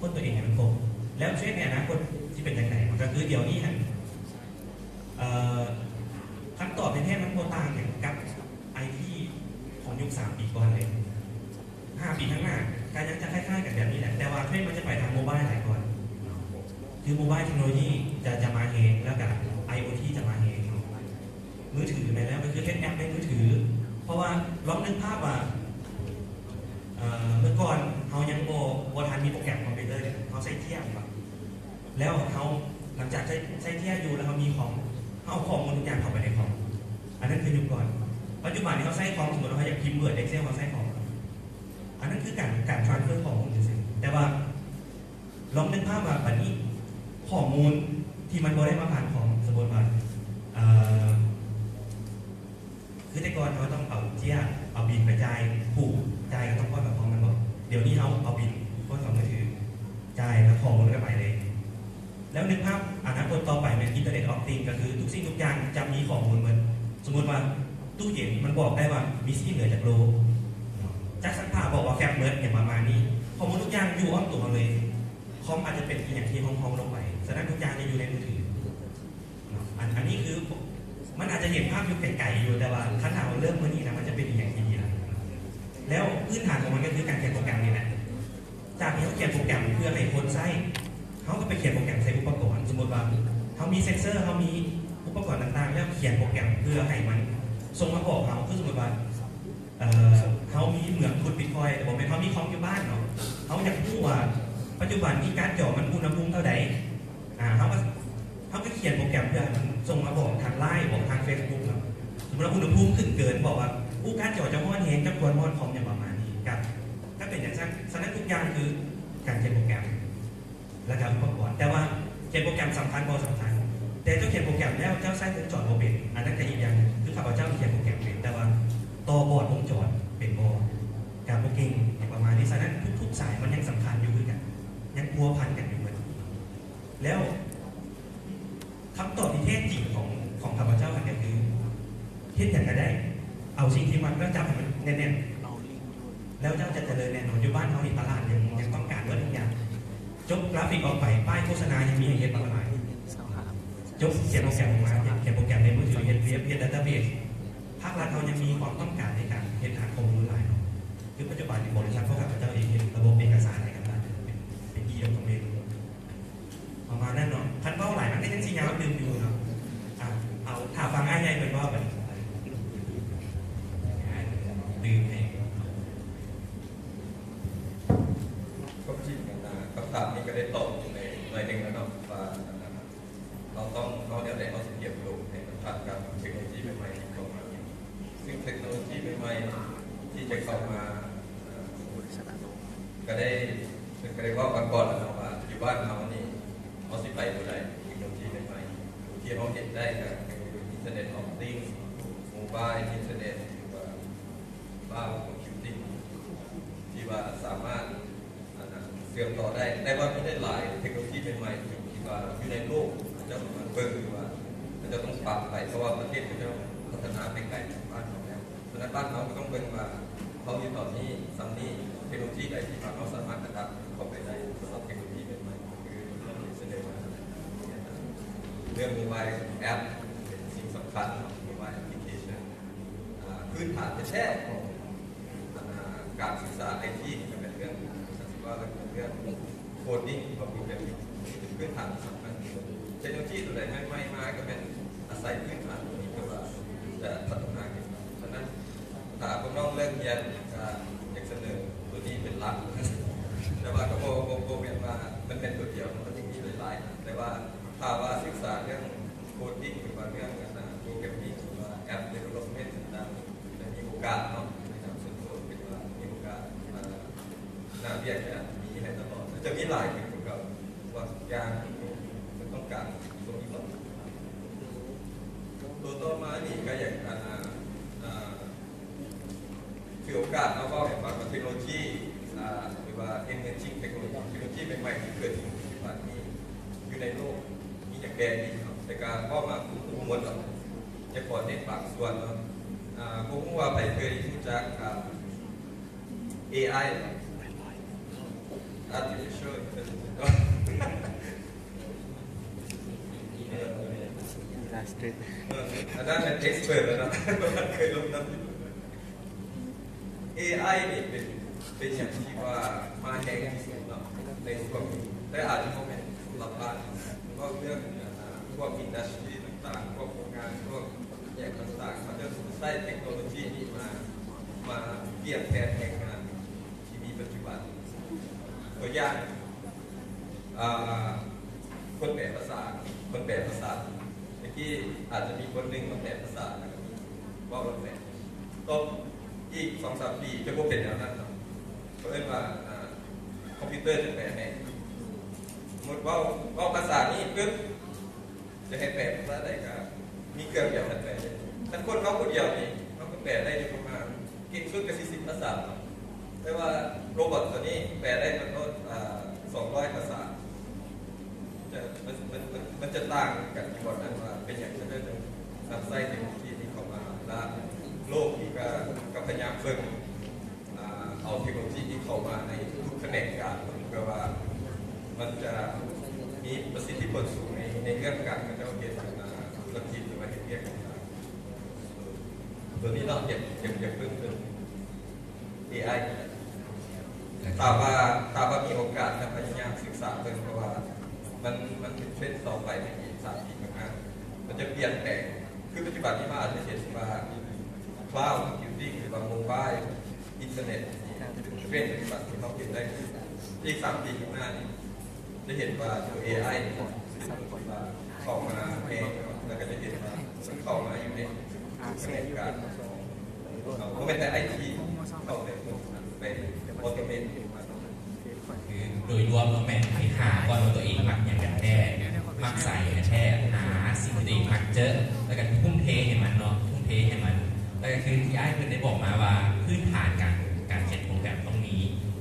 ຄົ້ນຕົວເອງໃຫ້ມັນພົບ ແລ້ວຊີວິດໃນອະນາຄົດຊິເປັນຈັ່ງໃດ? ມັນກໍຄືດຽວນີ້ຫັ້ນ ເອີ ຄຳຕອບແທ້ໆ ມັນບໍ່ຕ່າງຫຍັງກັບໄອທີຂອງຍຸກສາມປີກ່ອນເລີຍ. ຫ້າປີຂ້າງໜ້າກໍຍັງຈະຄ້າຍໆກັນແບບນີ້ແຫຼະ ແຕ່ວ່າເທຣນມັນຈະໄປທາງໂມບາຍຫຼາຍກ່ອນ ຄືໂມບາຍເທັກໂນໂລຢີຈະ ຈະມາແຮງ ແລ້ວກໍໄອໂອທີຈະມາແຮງເນາະ. ມືຖືແມ່ນແລ້ວ ກໍຄືເຮັດແອັບໃນມືຖື ເພາະວ່າລອງນຶກພາບວ່າ ເອີ ເມື່ອກ່ອນເຮົາຍັງບໍ່ ບໍ່ທັນມີໂປຣແກຣມຄອມພິວເຕີເດ ເຮົາໃຊ້ເທຽບ ແລ້ວເຮົາ ຫຼັງຈາກໃຊ້ ໃຊ້ເທຽບຢູ່ ແລ້ວເຮົາມີຄອມ ເຮົາເອົາຂໍ້ມູນທຸກຢ່າງເຂົ້າໄປໃນຄອມ ອັນນັ້ນຄືຍຸກກ່ອນ. ປັດຈຸບັນນີ້ເຮົາໃຊ້ຄອມ ສົມມຸດວ່າເຮົາຢາກພິມ Word Excel ເຮົາໃຊ້ຄອມ ອັນນັ້ນຄືການ ການ transfer ຂໍ້ມູນຊື່ໆ ແຕ່ວ່າ ລອງນຶກພາບວ່າ ບັດນີ້ຂໍ້ມູນ ທີ່ມັນບໍ່ໄດ້ມາຜ່ານຄອມ. ສົມມຸດວ່າ ເອີ ຄືແຕ່ກ່ອນເຮົາຕ້ອງເອົາເຈ້ຍ ເອົາບິນໄປຈ່າຍຜູ້ ຈ່າຍກໍຕ້ອງປ່ອຍໄປພ້ອມແມ່ນບໍ່? ດຽວນີ້ເຮົາເອົາບິນປ່ອຍເຂົ້າມືຖື ຈ່າຍແລ້ວຂໍ້ມູນກໍໄປເລີຍ. ແລ້ວນຶກພາບອະນາຄົດຕໍ່ໄປແມ່ນ Internet of Things ກໍຄືທຸກສິ່ງທຸກຢ່າງຈະມີຂໍ້ມູນໝົດ. ສົມມຸດວ່າຕູ້ເຢັນມັນບອກໄດ້ວ່າມີຊີ້ນເຫຼືອຈັກໂລ, ຈັກຊັກຜ້າບອກວ່າແຟັບໝົດ ຫຍັງປະມານນີ້. ຂໍ້ມູນທຸກຢ່າງຢູ່ອ້ອມຕົວເຮົາເລີຍ. ຄອມອາດຈະເປັນອີ່ຫຍັງທີ່ຮອງໆລົງໄປ, ສະນັ້ນທຸກຢ່າງຈະຢູ່ໃນມືຖືເນາະ. ອັນ ອັນນີ້ຄືມັນອາດຈະເຫັນພາບຢູ່ໄກໆຢູ່, ແຕ່ວ່າຄັນຖ້າເຮົາເລີ່ມມື້ນີ້ນະ ມັນຈະເປັນອີ່ຫຍັງທີ່ດີຫຼາຍ. ແລ້ວພື້ນຖານຂອງມັນກໍຄືການຂຽນໂປຣແກຣມນີ້ແຫຼະ. ຈາກທີ່ເຮົາຂຽນໂປຣແກຣມເພື່ອໃຫ້ຄົນໃຊ້, ເຮົາກໍໄປຂຽນໂປຣແກຣມໃສ່ອຸປະກອນ. ສົມມຸດວ່າເຮົາມີເຊັນເຊີ, ເຮົາມີອຸປະກອນຕ່າງໆ ແລ້ວຂຽນໂປຣແກຣມເພື່ອໃຫ້ມັນສົ່ງມາບອກເຮົາ. ຄືສົມມຸດວ່າ ເອີ ເຮົາມີເໝືອງຂຸດບິດຄອຍ ແຕ່ບໍ່ແມ່ນເຮົາມີຄອມຢູ່ບ້ານເນາະ, ເຮົາຢາກຮູ້ວ່າປັດຈຸບັນນີ້ກາດຈໍມັນອຸນຫະພູມເທົ່າໃດ. ອາ ເຮົາກໍ ເຮົາກໍຂຽນໂປຣແກຣມເພື່ອໃຫ້ມັນສົ່ງມາບອກທາງ LINE ບອກທາງ Facebook ເນາະ. ສົມມຸດວ່າອຸນຫະພູມຂຶ້ນເກີນ ບອກວ່າ ໂອ້ ກາດຈໍເຈົ້າຮ້ອນແຮງ, ເຈົ້າຄວນມອດຄອມ ຫຍັງປະມານນີ້. ກໍ ກໍເປັນຈັ່ງຊັ້ນ. ສະນັ້ນທຸກຢ່າງຄືການຂຽນໂປຣແກຣມ ແລ້ວກໍອຸປະກອນ. ແຕ່ວ່າຂຽນໂປຣແກຣມສຳຄັນບໍ່? ສຳຄັນ. ແຕ່ເຈົ້າຂຽນໂປຣແກຣມແລ້ວເຈົ້າໃຊ້ວົງຈອນບໍ່ເປັນ, ອັນນັ້ນກໍອີກຢ່າງໜຶ່ງ. ຄືຂ້າພະເຈົ້າຂຽນໂປຣແກຣມເປັນ, ແຕ່ວ່າຕໍ່ບອດວົງຈອນເປັນບໍ່? ກໍບໍ່ເກັ່ງ ຫຍັງປະມານນີ້. ສະນັ້ນທຸກໆສາຍມັນຍັງສຳຄັນຢູ່ຄືກັນ, ຍັງພົວພັນກັນຢູ່ເໝິດ. ແລ້ວຄຳຕອບທີ່ແທ້ຈິງຂອງ ຂອງຂ້າພະເຈົ້າຫັ້ນກໍຄື ເຮັດຫຍັງກໍໄດ້, ເອົາສິ່ງທີ່ມັກແລ້ວຈັບໃຫ້ມັນແໜ້ນໆ ແລ້ວເຈົ້າຈະຈະເລີນແນ່ນອນ. ຢູ່ບ້ານເຮົານີ້ຕະຫຼາດຍັງ ຍັງຕ້ອງການເບິດທຸກຢ່າງ. ຈົບກຣາຟິກອອກໄປ, ປ້າຍໂຄສະນາຍັງມີໃຫ້ເຮັດບັກຫຼາຍ. ຈົບຂຽນໂປຣແກຣມອອກມາ, ຂຽນໂປຣແກຣມໃນມືຖື, ເຮັດເວັບ, ເຮັດດາຕ້າເບສ. ພາກລັດເຮົາຍັງມີຄວາມຕ້ອງການໃນການເຮັດຖານຂໍ້ມູນຫຼາຍເນາະ. ຄືປັດຈຸບັນນີ້ບໍລິສັດພວກຂ້າພະເຈົ້າເອງເຮັດລະບົບເອກະສານໃຫ້ກັນຫຼາຍ, ເປັນ ເປັນ e-document ປະມານນັ້ນເນາະ. ຄັນເວົ້າຫຼາຍມັນກໍຍັງຊິຍາວຕື່ມຢູ່ເນາະ. ອາ ເອົາ ຖ້າຟັງອ້າຍໃຫຍ່ເພິ່ນເວົ້າບັດນີ້ ຕື່ມໃຫ້. ຄວາມຈິງ ອາ ຄຳຖາມນີ້ກໍໄດ້ຕອບໄປໜ້ອຍໜຶ່ງແລ້ວເນາະ ວ່າ ເຮົາຕ້ອງ ເຮົາແນວໃດເຮົາຊິກຽມໂຕໃຫ້ມັນທັນກັບເທັກໂນໂລຊີໃໝ່ໆທີ່ເຂົ້າມາ. ຊຶ່ງເທັກໂນໂລຊີໃໝ່ໆທີ່ຈະເຂົ້າມາ ເອີ ກໍໄດ້ ເພິ່ນກໍໄດ້ເວົ້າມາກ່ອນແລ້ວເນາະວ່າ ຢູ່ບ້ານເຮົານີ້ ເຮົາຊິໄປບໍ່ໄດ້ ເທັກໂນໂລຊີໃໝ່ໆ ທີ່ເຮົາເຮັດໄດ້ກໍຄື Internet of Things, Mobile Internet ຫຼືວ່າ Cloud Computing ທີ່ວ່າສາມາດ ອັນນັ້ນເຊື່ອມຕໍ່ໄດ້. ແຕ່ວ່າມີຫຼາຍໆເທັກໂນໂລຊີໃໝ່ໆທີ່ວ່າຢູ່ໃນໂລກ ເຂົາເຈົ້າກຳລັງເບິ່ງຢູ່ວ່າ ເຂົາເຈົ້າຕ້ອງປັບໄປ, ເພາະວ່າປະເທດເຂົາເຈົ້າພັດທະນາໄປໄກຈາກບ້ານເຮົາແລ້ວ. ສະນັ້ນບ້ານເຮົາກໍຕ້ອງເບິ່ງວ່າ ເຮົາຢູ່ຕອນນີ້ສ່ຳນີ້ ເທັກໂນໂລຊີໃດທີ່ວ່າເຮົາສາມາດອະດັບເຂົ້າໄປໄດ້ສຳລັບເທັກໂນໂລຊີໃໝ່ໆ. ຄືເຮົາສະເໜີວ່າ ເລື່ອງໂມບາຍແອັບເປັນສິ່ງສຳຄັນເນາະ, ໂມບາຍແອັບພລິເຄຊັນ. ອາ ພື້ນຖານແທ້ໆຂອງ ອາ ການສຶກສາໄອທີນີ້ກໍແມ່ນເລື່ອງ ຊິວ່າເລື່ອງໂຄດດິ້ງ ຫຼືວ່າໂປຣແກຣມມິ້ງ ເປັນພື້ນຖານທີ່ສຳຄັນ. ເທັກໂນໂລຊີຕົວໃດໃໝ່ໆມາກໍແມ່ນອາໄສພື້ນຖານຕົວນີ້ ເພື່ອວ່າຈະພັດທະນາຂຶ້ນມາ. ສະນັ້ນ ຖ້າພວກນ້ອງເລີກຮຽນ ກໍຢາກສະເໜີຕົວນີ້ເປັນຫຼັກ, ແຕ່ວ່າກໍບໍ່ ບໍ່ ບໍ່ແມ່ນວ່າມັນແມ່ນຕົວດຽວ, ມັນຍັງມີຫຼາຍໆ. ແຕ່ວ່າຖ້າວ່າສຶກສາເລື່ອງໂຄດິ້ງ ຫຼືວ່າເລື່ອງ ອາ ໂປຣແກຣມມິ້ງ ຫຼືວ່າແອັບເດເວລັອບເມັນຕ່າງໆ ໄດ້ມີໂອກາດເນາະ ໃນນາມສ່ວນຕົວ ເປັນວ່າມີໂອກາດ ອາ ໜ້າວຽກຈະມີໃຫ້ຕະຫຼອດ ຈະມີຫຼາຍຂຶ້ນກວ່າເກົ່າ ເພາະວ່າທຸກຢ່າງມັນຕ້ອງການຕົວນີ້ໝົດ. ຕົວຕໍ່ມານີ້ກໍຢາກ ອາ ອາ ຖືໂອກາດມາເວົ້າໃຫ້ຟັງວ່າເທັກໂນໂລຊີ ອາ ຫຼືວ່າ emerging technology ເທັກໂນໂລຊີໃໝ່ໆທີ່ເກີດຂຶ້ນປັດຈຸບັນນີ້ ຢູ່ໃນໂລກມີຫຍັງແດ່ນີ້ເນາະ. ແຕ່ກະເວົ້າມາບໍ່ໝົດດອກ, ຈະຂໍເນັ້ນບາງສ່ວນເນາະ. ອາ ບໍ່ຮູ້ວ່າໃຜເຄີຍຮູ້ຈັກ ອາ ເອໄອ Artificial Intelligence ເອີ Illustrator ເອີ ອັນນັ້ນແມ່ນ expert ແລ້ວເນາະ ເຄີຍລົງນຳ. ເອໄອນີ້ເປັນ ເປັນຫຍັງທີ່ວ່າມາແຮງທີ່ສຸດເນາະ ໃນຊ່ວງນີ້, ແຕ່ອາດຈະບໍ່ແມ່ນສຳລັບບ້ານ. ເວົ້າເລື່ອງ ອາ ພວກ industry ຕ່າງໆ ພວກໂຮງງານ ພວກແຂວງຕ່າງໆ ເຂົາຈະໃຊ້ເທັກໂນໂລຊີນີ້ມາ ມາປ່ຽນແປງແຮງງານທີ່ມີປັດຈຸບັນ. ຕົວຢ່າງ ອາ ຄົນແປພາສາ ຄົນແປພາສາ ແຕ່ກີ້ອາດຈະມີຄົນໜຶ່ງມາແປພາສາ ແລ້ວກໍມີເວົ້າແລ້ວແປ. ຕໍ່ອີກສອງສາມປີຈະບໍ່ເປັນແນວນັ້ນເນາະ, ເຂົາເອີ້ນວ່າ ອາ ຄອມພິວເຕີຈະແປໃຫ້. ສົມມຸດເວົ້າ ເວົ້າພາສານີ້ປຶບ ຈະໃຫ້ແປພາສາໃດກໍມີເຄື່ອງດຽວກັນແປ. ຄັນຄົນເຮົາຜູ້ດຽວນີ້ ເຮົາກໍແປໄດ້ຢູ່ປະມານ ເກັ່ງສຸດກໍສີ່ສິບພາສາເນາະ, ແຕ່ວ່າໂຣບອດຕົວນີ້ແປໄດ້ໝົດໂລດ ອ່າ ສອງຮ້ອຍພາສາ. ຈະ ມັນ ມັນ ມັນ ມັນຈະຕ່າງກັນຢູ່ບ່ອນນັ້ນວ່າເປັນຫຍັງເຂົາເຈົ້າຈຶ່ງນຳໃຊ້ເຕັກໂນໂລຊີນີ້ເຂົ້າມາ ແລະ ໂລກນີ້ກໍ ກໍພະຍາຍາມເບິ່ງ ອ່າ ເອົາເຕັກໂນໂລຊີນີ້ເຂົ້າມາໃນທຸກຂະແໜງການ ເພື່ອວ່າມັນຈະມີປະສິດທິຜົນສູງໃນ ໃນເລື່ອງການເຂົາເຈົ້າເຮັດ ອ່າ ທຸລະກິດ ຫຼືວ່າເຮັດວຽກຕ່າງໆ. ຕົວນີ້ເນາະ ຢາກ ຢາກ ຢາກເບິ່ງເປັນເອໄອ. ຖ້າວ່າ ຖ້າວ່າມີໂອກາດ ຈະພະຍາຍາມສຶກສາເບິ່ງ ເພາະວ່າມັນ ມັນເປັນເທຣນຕໍ່ໄປໃນອີກສາມປີຂ້າງໜ້າ ມັນຈະປ່ຽນແປງ. ຄືປັດຈຸບັນນີ້ ເຮົາອາດຈະເຫັນວ່າ cloud computing ຫຼືວ່າ mobile internet ນີ້ເປັນເທຣນປັດຈຸບັນທີ່ເຮົາເຫັນໄດ້. ອີກສາມປີຂ້າງໜ້ານີ້ ຈະເຫັນວ່າໂຕເອໄອນີ້ ເຂົ້າມາແຮງ ແລ້ວກໍຈະເຫັນວ່າມັນເຂົ້າມາຢູ່ໃນທຸກຂະແໜງການ ບໍ່ແມ່ນແຕ່ໄອທີ ເຂົ້າໄປ ໄປ automate ຄືໂດຍລວມເນາະ ແມ່ນໄປຫາກ່ອນວ່າຕົວເອງມັກຫຍັງກັນແທ້ ມັກສາຍຫຍັງກັນແທ້ ຫາສິ່ງທີ່ຕົວເອງມັກເຈີ ແລ້ວກໍທຸ່ມເທໃຫ້ມັນເນາະ ທຸ່ມເທໃຫ້ມັນ. ແລ້ວກໍຄືທີ່ອ້າຍເພິ່ນໄດ້ບອກມາວ່າ ພື້ນຖານການ ການຂຽນໂປຣແກຣມຕ້ອງມີ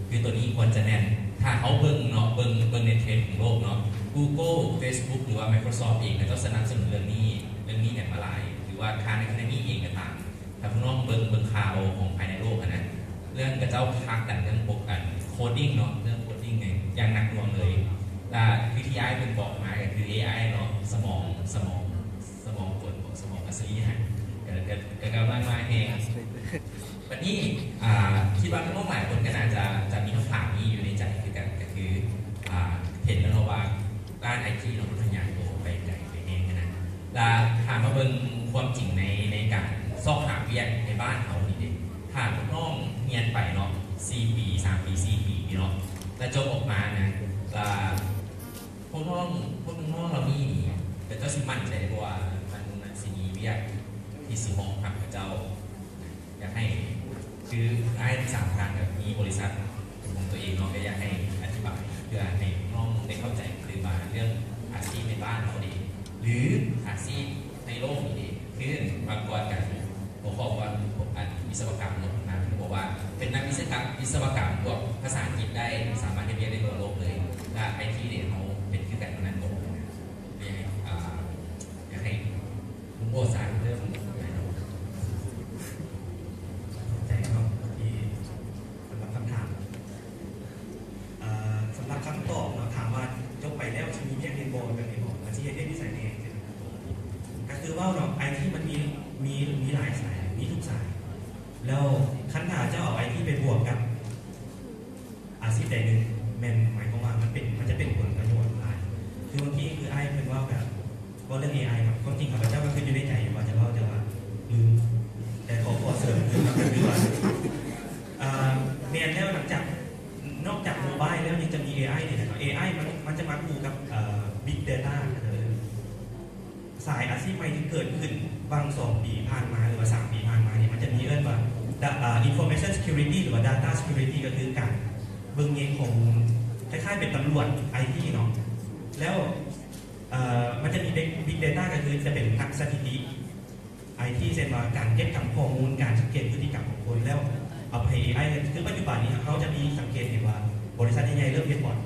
ຄືຕົວນີ້ຄວນຈະແໜ້ນ. ຖ້າເຮົາເບິ່ງເນາະ ເບິ່ງ ເບິ່ງໃນເທຣນຂອງໂລກເນາະ Google Facebook ຫຼືວ່າ Microsoft ເອງ ເຂົາເຈົ້າສະໜັບສະໜູນເລື່ອງນີ້ ເລື່ອງນີ້ກັນມາຫຼາຍ ຫຼືວ່າ Khan Academy ເອງກໍຕາມ. ຖ້າພວກນ້ອງເບິ່ງ ເບິ່ງຂ່າວຂອງພາຍໃນໂລກຫັ້ນນະ ເລື່ອງເຂົາເຈົ້າພັກດັນເລື່ອງໂປຣ ອັນ coding ເນາະ ເລື່ອງ coding ນີ້ຢ່າງໜັກໜ່ວງເລີຍ. ແລະ ທີ່ອ້າຍເພິ່ນບອກມາກໍຄືເອໄອເນາະ ສະໝອງ ສະໝອງ ສະໝອງກົນ ສະໝອງອັດສະລິຍະ ກໍ ກໍ ກໍກຳລັງມາແຮງ. ບັດນີ້ ອ່າ ຄິດວ່ານ້ອງໆຫຼາຍຄົນກໍໜ້າຈະ ຈະມີຄຳຖາມນີ້ຢູ່ໃນໃຈຄືກັນ ກໍຄື ອ່າ ເຫັນແລ້ວເນາະວ່າດ້ານໄອທີເນາະ ມັນທະຍານໂຕໄປໄກໄປແຮງຫັ້ນນະ. ລະຖ້າມາເບິ່ງຄວາມຈິງໃນ ໃນການຊອກຫາວຽກໃນບ້ານເຮົານີ້ເດ ຖ້າພວກນ້ອງຮຽນໄປເນາະ ສີ່ປີ ສາມປີ ສີ່ປີນີ້ເນາະ ລະຈົບອອກມານະ ລະພວກນ້ອງ ພວກນ້ອງເຫຼົ່ານີ້ນີ້ ເຂົາເຈົ້າຊິໝັ້ນໃຈບໍ່ວ່າມັນ ມັນຊິມີວຽກທີ່ຊິຮອງຮັບເຂົາເຈົ້າ? ຢາກໃຫ້ ຄືອ້າຍທັງສາມທ່ານກໍມີບໍລິສັດເປັນຂອງຕົວເອງເນາະ ກໍຢາກໃຫ້ອະທິບາຍເພື່ອໃຫ້ນ້ອງໄດ້ເຂົ້າໃຈຕື່ມວ່າເລື່ອງອາຊີບໃນບ້ານເຮົາເດ ຫຼືອາຊີບໃນໂລກນີ້ເດ ຄືບາງກ່ອນກໍຫົວຂໍ້ວ່າ ອັນ ວິສະວະກຳເນາະ ນາງກໍບອກວ່າເປັນນັກວິສະກະ ວິສະວະກຳ ພວກພາສາອັງກິດໄດ້ ສາມາດເຮັດວຽກໄດ້ທົ່ວໂລກເລີຍ ແລະ ໄອທີເດ ເຮົາເປັນຄືກັນເທົ່ານັ້ນບໍ່? ກໍຢາກໃຫ້ ອ່າ ຢາກໃຫ້ ໂອ້ ສາທຸເດີ ຂອບໃຈເນາະ ທີ່ສຳລັບຄຳຖາມ. ເອີ ສຳລັບຄຳຕອບເນາະ ຖາມວ່າຈົບໄປແລ້ວຊິມີວຽກເຮັດບໍ່ ແບບນີ້ບໍ ແລ້ວຊິເຮັດວຽກຢູ່ໃສແດ່? ກໍຄືເວົ້າເນາະ ໄອທີມັນມີ ມີ ມີຫຼາຍສາຍ ມີທຸກສາຍ ແລ້ວຄັນຖ້າເຈົ້າເອົາໄອທີໄປບວກກັບ ອາຊີບໃດໜຶ່ງ ແມ່ນໝາຍຄວາມວ່າມັນເປັນ ມັນຈະເປັນຜົນປະໂຫຍດຫຼາຍ. ຄືບາງທີຄືອ້າຍເພິ່ນເວົ້າກັນ ເວົ້າເລື່ອງເອໄອເນາະ ຄວາມຈິງຂ້າພະເຈົ້າກໍຄິດຢູ່ໃນໃຈຢູ່ວ່າຈະເວົ້າ ແຕ່ວ່າລືມ. ແຕ່ຂໍ ຂໍເສີມຄືວ່າ ອ່າ ແມ່ນແລ້ວ ຫຼັງຈາກ ນອກຈາກໂມບາຍແລ້ວນີ້ຈະມີເອໄອນີ້ແຫຼະເນາະ. ເອໄອມັນ ມັນຈະມາຄູ່ກັບ ເອີ ບິກເດຕ້າ ເອີ ສາຍອາຊີບໃໝ່ທີ່ເກີດຂຶ້ນຫວ່າງສອງປີຜ່ານມາ ຫຼືວ່າສາມປີຜ່ານມານີ້ ມັນຈະມີເອີ້ນວ່າ ດາ ອ່າ ອິນຟໍເມຊັນຊີຄິວຣິຕີ້ ຫຼືວ່າ ດາຕ້າຊີຄິວຣິຕີ້ ກໍຄືການເບິ່ງແຍງຂໍ້ມູນ ຄ້າຍໆເປັນຕຳຫຼວດໄອທີເນາະ. ແລ້ວ ເອີ ມັນຈະມີ Big Data ກໍຄືຈະເປັນນັກສະຖິຕິໄອທີ ເຊັ່ນວ່າການເກັບກຳຂໍ້ມູນ ການສັງເກດພຶດຕິກຳຂອງຄົນ ແລ້ວເອົາໄປໃຫ້ເອໄອ. ຄືປັດຈຸບັນນີ້ເຮົາຈະມີສັງເກດເຫັນວ່າບໍລິສັດໃຫຍ່ໆເລີ່ມເຮັດບອດ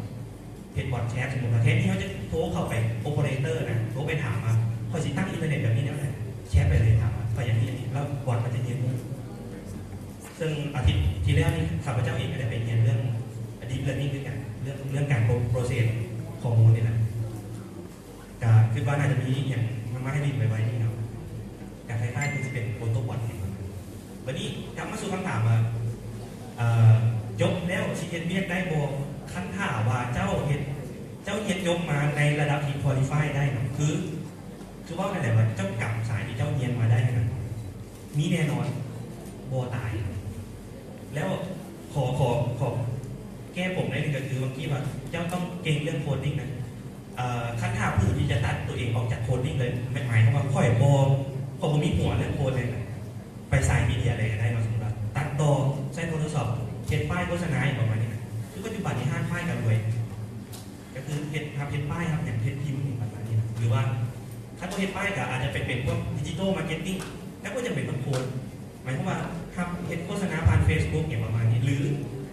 ເຮັດບອດແຊັດ ສົມມຸດວ່າແທນທີ່ເຮົາຈະໂທເຂົ້າໄປໂອເປເຣເຕີນະ ໂທໄປຖາມວ່າ ຂ້ອຍຊິຕັ້ງອິນເຕີເນັດແບບນີ້ແນວໃດ ແຊັດໄປເລີຍ ຖາມວ່າ ຂ້ອຍຢາກມີອັນນີ້ ແລ້ວບອດມັນຈະຢືນຮູ້. ເຊິ່ງອາທິດທີ່ແລ້ວນີ້ ຂ້າພະເຈົ້າເອງກໍໄດ້ໄປຮຽນເລື່ອງ Deep Learning ຄືກັນ ເລື່ອງ ເລື່ອງການໂປຣເຊັສຂໍ້ມູນນີ້ນະ. ກະຄິດວ່າໜ້າຈະມີຫຍັງມາໃຫ້ຫຼິ້ນໄວໆນີ້ເນາະ ກະຄ້າຍໆຄືຊິເປັນໂອໂຕບອດ. ບັດນີ້ກັບມາສູ່ຄຳຖາມວ່າ ເອີ ຈົບແລ້ວຊິເຮັດວຽກໄດ້ບໍ່? ຄັນຖ້າວ່າເຈົ້າເຮັດ ເຈົ້າຮຽນຈົບມາໃນລະດັບທີ່ຄວໍລີຟາຍໄດ້ເນາະ ຄື ຄືເວົ້ານັ້ນແຫຼະວ່າເຈົ້າກຳສາຍທີ່ເຈົ້າຮຽນມາໄດ້ຫັ້ນນະ ມີແນ່ນອນ ບໍ່ຕາຍ. ແລ້ວຂໍ ຂໍ ຂໍແກ້ປົມໜ້ອຍໜຶ່ງ ກໍຄືບາງທີວ່າເຈົ້າຕ້ອງເກັ່ງເລື່ອງໂຄດດິ້ງນະ. ເອີ ຄັນຖ້າຜູ້ທີ່ຈະຕັດຕົວເອງອອກຈາກໂຄດດິ້ງເລີຍ ໝາຍ ໝາຍຄວາມວ່າຂ້ອຍບໍ່ ຂ້ອຍບໍ່ມີຫົວເລື່ອງໂຄດເລີຍນະ ໄປສາຍມີເດຍເລີຍກໍໄດ້ເນາະ. ສົມມຸດວ່າຕັດຕໍ່ ໃຊ້ໂຟໂຕຊອບ ເຮັດປ້າຍໂຄສະນາ ຫຍັງປະມານນີ້ນະ. ຄືປັດຈຸບັນນີ້ຮ້ານປ້າຍກໍລວຍ ກໍຄືເຮັດ ຮັບເຮັດປ້າຍ ຮັບຫຍັງ ເຮັດພິມ ຫຍັງປະມານນີ້ນະ. ຫຼືວ່າ ຖ້າບໍ່ເຮັດປ້າຍກໍອາດຈະໄປເປັນພວກດິຈິຕອນມາເກັດຕິ້ງ ແລ້ວກໍຈະເປັນບາງຄົນ ໝາຍຄວາມວ່າຮັບເຮັດໂຄສະນາຜ່ານເຟສບຸກຫຍັງປະມານນີ້ ຫຼື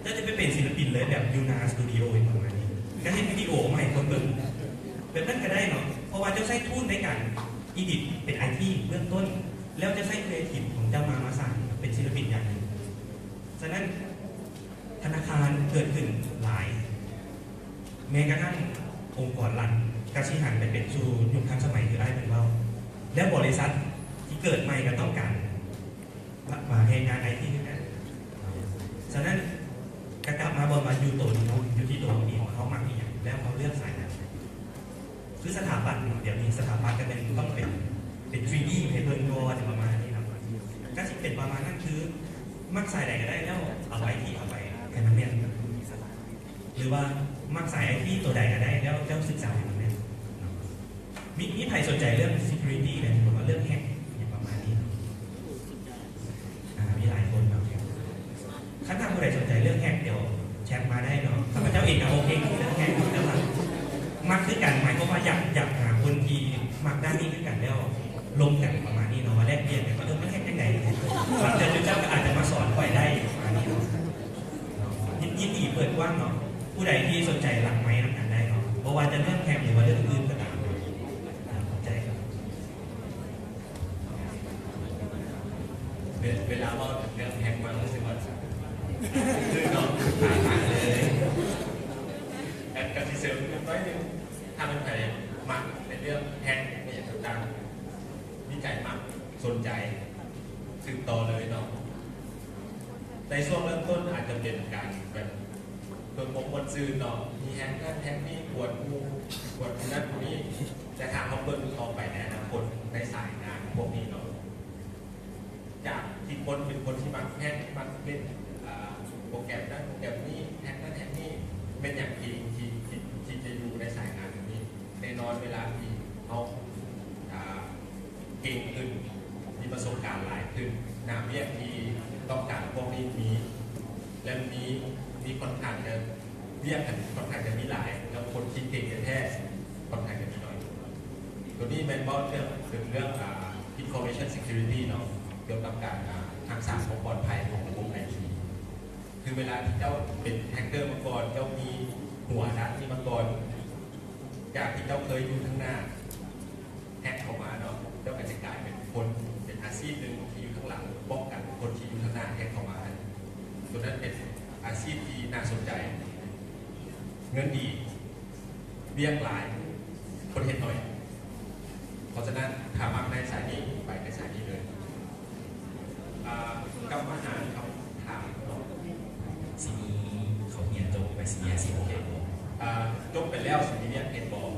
ເຈົ້າຈະໄປເປັນສິນລະປິນເລີຍ ແບບຢູ່ໜ້າສະຕູດິໂອຫຍັງປະມານນີ້ ການເຮັດວິດີໂອມາໃຫ້ຄົນເບິ່ງ ແບບນັ້ນກໍໄດ້ເນາະ ເພາະວ່າເຈົ້າໃຊ້ທູນໃນການອີດິດເປັນໄອທີເບື້ອງຕົ້ນ ແລ້ວເຈົ້າໃຊ້ຄຣີເອທີບຂອງເຈົ້າມາ ມາສ້າງເປັນສິນລະປິນຢ່າງໜຶ່ງ. ສະນັ້ນ ທະນາຄານເກີດຂຶ້ນຫຼາຍ ແມ້ກະທັ້ງອົງກອນລັດກະຊິຫັນໄປເປັນສູ່ຍຸກທັນສະໄໝຄືອ້າຍເພິ່ນເວົ້າ ແລ້ວບໍລິສັດທີ່ເກີດໃໝ່ກະຕ້ອງການມາແຮງງານໄອທີຄືກັນ. ສະນັ້ນກະກັບມາເບິ່ງວ່າຢູ່ໂຕນີ້ເຮົາ ຢູ່ທີ່ໂຕນີ້ເຮົາມັກອີ່ຫຍັງ ແລ້ວເຮົາເລືອກສາຍນັ້ນ. ຄືສະຖາປັດເນາະ ດຽວນີ້ສະຖາປັດກະແມ່ນຕ້ອງເປັນ ເປັນທຣີດີໃຫ້ເພິ່ນກ່ອນ ປະມານນີ້ເນາະ ກະຊິເປັນປະມານນັ້ນ ຄືມັກສາຍໃດກະໄດ້ ແລ້ວເອົາໄອທີເຂົ້າໄປໃຫ້ມັນແມ່ນ ຫຼືວ່າມັກສາຍໄອທີໂຕໃດກະໄດ້ ແລ້ວເຈົ້າສຶກສາໃຫ້ມັນແມ່ນເນາະ. ມີ ມີໃຜສົນໃຈເລື່ອງ security ແດ່ ຫຼືວ່າເລື່ອງແຮັກຫຍັງປະມານນີ້ເນາະ? ອ່າ ມີຫຼາຍຄົນເນາະ. ຄັນຖ້າຜູ້ໃດສົນໃຈເລື່ອງແຮັກ ດຽວແຊັດມາໄດ້ເນາະ. ຂ້າພະເຈົ້າເອງກໍໂອເຄເລື່ອງແຮັກ ແຕ່ວ່າມັກຄືກັນ ໝາຍຄວາມວ່າຢາກ ຢາກຫາຄົນທີ່ມັກດ້ານນີ້ຄືກັນ ແລ້ວລົມກັນປະມານນີ້ເນາະ ວ່າແລກປ່ຽນກັນວ່າ ເອີ ມັນແຮັກຈັ່ງໃດ. ບາງເທື່ອເຈົ້າກໍອາດຈະມາສອນຂ້ອຍໄດ້ປະມານນີ້ເນາະ. ຍິນ ຍິນດີເປີດກວ້າງເນາະ ຜູ້ໃດທີ່ສົນໃຈຫຼັງໄມນຳກັນໄດ້ເນາະ ບໍ່ວ່າຈະເລື່ອງແຮັກ ຫຼືວ່າເລື່ອງອື່ນກໍຕາມ. ອ່າ ຂອບໃຈຄັບ. ເວ ເວລາເວົ້າເຖິງເລື່ອງແຮັກມາ ຮູ້ສຶກວ່າ ຄືເນາະ ຕາຍເລີຍ. ແອດກະຊິເສີມອີກໜ້ອຍໜຶ່ງ ຖ້າແມ່ນໃຜມັກໃນເລື່ອງແຮັກ ອີ່ຫຍັງຕ່າງໆ ມີໃຈມັກ ສົນໃຈ ສືບຕໍ່ເລີຍເນາະ. ໃນຊ່ວງເລີ່ມຕົ້ນອາດຈະເປັນການແບບ ເບິ່ງບໍ່ມ່ວນຊື່ນເນາະ ມີແຮັກນັ້ນແຮັກນີ້ ກວນໝູ່ ກວນຜູ້ນັ້ນຜູ້ນີ້ ແຕ່ຖ້າເຮົາເບິ່ງຕໍ່ໄປໃນອະນາຄົດໃນສາຍງານພວກນີ້ເນາະ ຈາກທີ່ຄົນເປັນຄົນທີ່ມັກແຮັກ ມັກເຮັດ ອ່າ ໂປຣແກຣມນັ້ນໂປຣແກຣມນີ້ ແຮັກນັ້ນແຮັກນີ້ ແມ່ນຫຍັງທີ່ ທີ່ ທີ່ ທີ່ຈະຢູ່ໃນສາຍງານແບບນີ້? ແນ່ນອນເວລາທີ່ເຮົາ ອ່າ ເກັ່ງຂຶ້ນ ມີປະສົບການຫຼາຍຂຶ້ນ ໜ້າວຽກທີ່ຕ້ອງການພວກນີ້ມີ ແລະ ມີ ມີຄ່ອນຂ້າງຈະ ວຽກຫັ້ນຄ່ອນຂ້າງຈະມີຫຼາຍ ແລ້ວຄົນທີ່ເກັ່ງແທ້ໆ ຄ່ອນຂ້າງຈະມີໜ້ອຍ. ໂຕນີ້ແມ່ນເວົ້າເລື່ອງ ເຖິງເລື່ອງ ອ່າ information security ເນາະ ກ່ຽວກັບການ ອ່າ ຮັກສາຄວາມປອດໄພຂອງລະບົບໄອທີ. ຄືເວລາທີ່ເຈົ້າເປັນແຮັກເກີມາກ່ອນ ເຈົ້າມີຫົວດ້ານນີ້ມາກ່ອນ ຈາກທີ່ເຈົ້າເຄີຍຢູ່ທາງໜ້າ ແຮັກເຂົ້າມາເນາະ ເຈົ້າກໍຈະກາຍເປັນຄົນ ເປັນອາຊີບໜຶ່ງທີ່ຢູ່ທາງຫຼັງ ປ້ອງກັນຄົນທີ່ຢູ່ທາງໜ້າແຮັກເຂົ້າມາ. ໂຕນັ້ນເປັນອາຊີບທີ່ໜ້າສົນໃຈ ເງິນດີ ວຽກຫຼາຍ ຄົນເຮັດໜ້ອຍ. ເພາະສະນັ້ນ ຖ້າມັກໃນສາຍນີ້ ໄປໃນສາຍນີ້ເລີຍ. ອ່າ ກັບມາຫາຄຳຖາມເນາະ ຊິມີ ເຂົາຮຽນຈົບໄປຊິມີອາຊີບເຮັດບໍ່? ອ່າ ຈົບໄປແລ້ວຊິມີວຽກເຮັດບໍ່?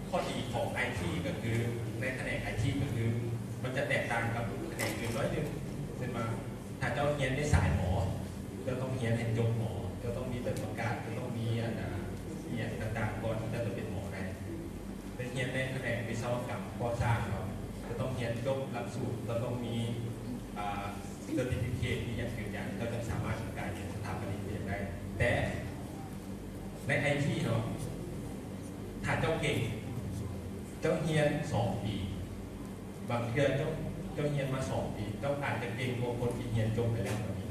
ຂໍ້ດີຂອງໄອທີກໍຄື ໃນຂະແໜງໄອທີກໍຄື ມັນຈະແຕກຕ່າງກັບຂະແໜງອື່ນໜ້ອຍໜຶ່ງ ເຊັ່ນວ່າ ຖ້າເຈົ້າຮຽນໃນສາຍໝໍ ເຈົ້າຕ້ອງຮຽນໃຫ້ຈົບໝໍ ເຈົ້າຕ້ອງມີໃບປະກາດ ເຈົ້າຕ້ອງມີອັນນາ ອີ່ຫຍັງຕ່າງໆ ກ່ອນທີ່ເຈົ້າຈະເປັນໝໍໄດ້. ໄປຮຽນໃນຂະແໜງວິສະວະກຳກໍ່ສ້າງເນາະ ເຈົ້າຕ້ອງຮຽນຈົບຫຼັກສູດ ເຈົ້າຕ້ອງມີ ອ່າ ເຊີຕິຟິເຄດ ມີຫຍັງຢືນຢັນ ເຈົ້າຈຶ່ງສາມາດກາຍເປັນສະຖາປະນິກອິຫຍັງໄດ້. ແຕ່ໃນໄອທີເນາະ ຖ້າເຈົ້າເກັ່ງ ເຈົ້າຮຽນສອງປີ ບາງເທື່ອເຈົ້າ ເຈົ້າຮຽນມາສອງປີ ເຈົ້າອາດຈະເກັ່ງກວ່າຄົນທີ່ຮຽນຈົບໄປແລ້ວກໍມີ.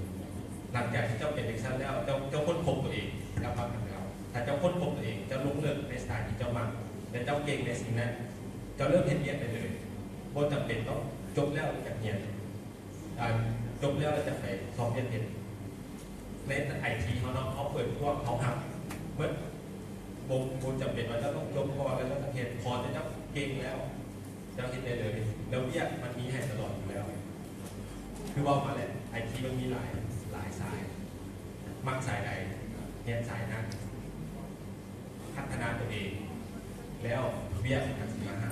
ຫຼັງຈາກທີ່ເຈົ້າເປັນຈັ່ງຊັ້ນແລ້ວ ເຈົ້າ ເຈົ້າຄົ້ນພົບຕົວເອງ ແລ້ວບາງຄັ້ງແລ້ວ ຖ້າເຈົ້າຄົ້ນພົບຕົວເອງ ເຈົ້າລົງເລິກໃນສາຍທີ່ເຈົ້າມັກ ແລະ ເຈົ້າເກັ່ງໃນສິ່ງນັ້ນ ເຈົ້າເລີ່ມເຮັດວຽກໄດ້ເລີຍ ບໍ່ຈຳເປັນຕ້ອງຈົບແລ້ວຈັ່ງຮຽນ ອ່າ ຈົບແລ້ວແລ້ວຈັ່ງໄປຊອກວຽກເຮັດ. ໃນໄອທີເຮົາເນາະ ເຮົາເປີດກວ້າງ ເຮົາຮັບໝົດ ບໍ່ ບໍ່ຈຳເປັນວ່າເຈົ້າຕ້ອງຈົບກ່ອນແລ້ວເຈົ້າຈັ່ງເຮັດ ຂໍແຕ່ເຈົ້າເກັ່ງແລ້ວ ເຈົ້າເຮັດໄດ້ເລີຍ ແລ້ວວຽກມັນມີໃຫ້ຕະຫຼອດຢູ່ແລ້ວ. ຄືເວົ້າມາແຫຼະ ໄອທີມັນມີຫຼາຍ ຫຼາຍສາຍ ມັກສາຍໃດ ຮຽນສາຍນັ້ນ ພັດທະນາຕົວເອງ ແລ້ວວຽກມັນຊິມາຫາ.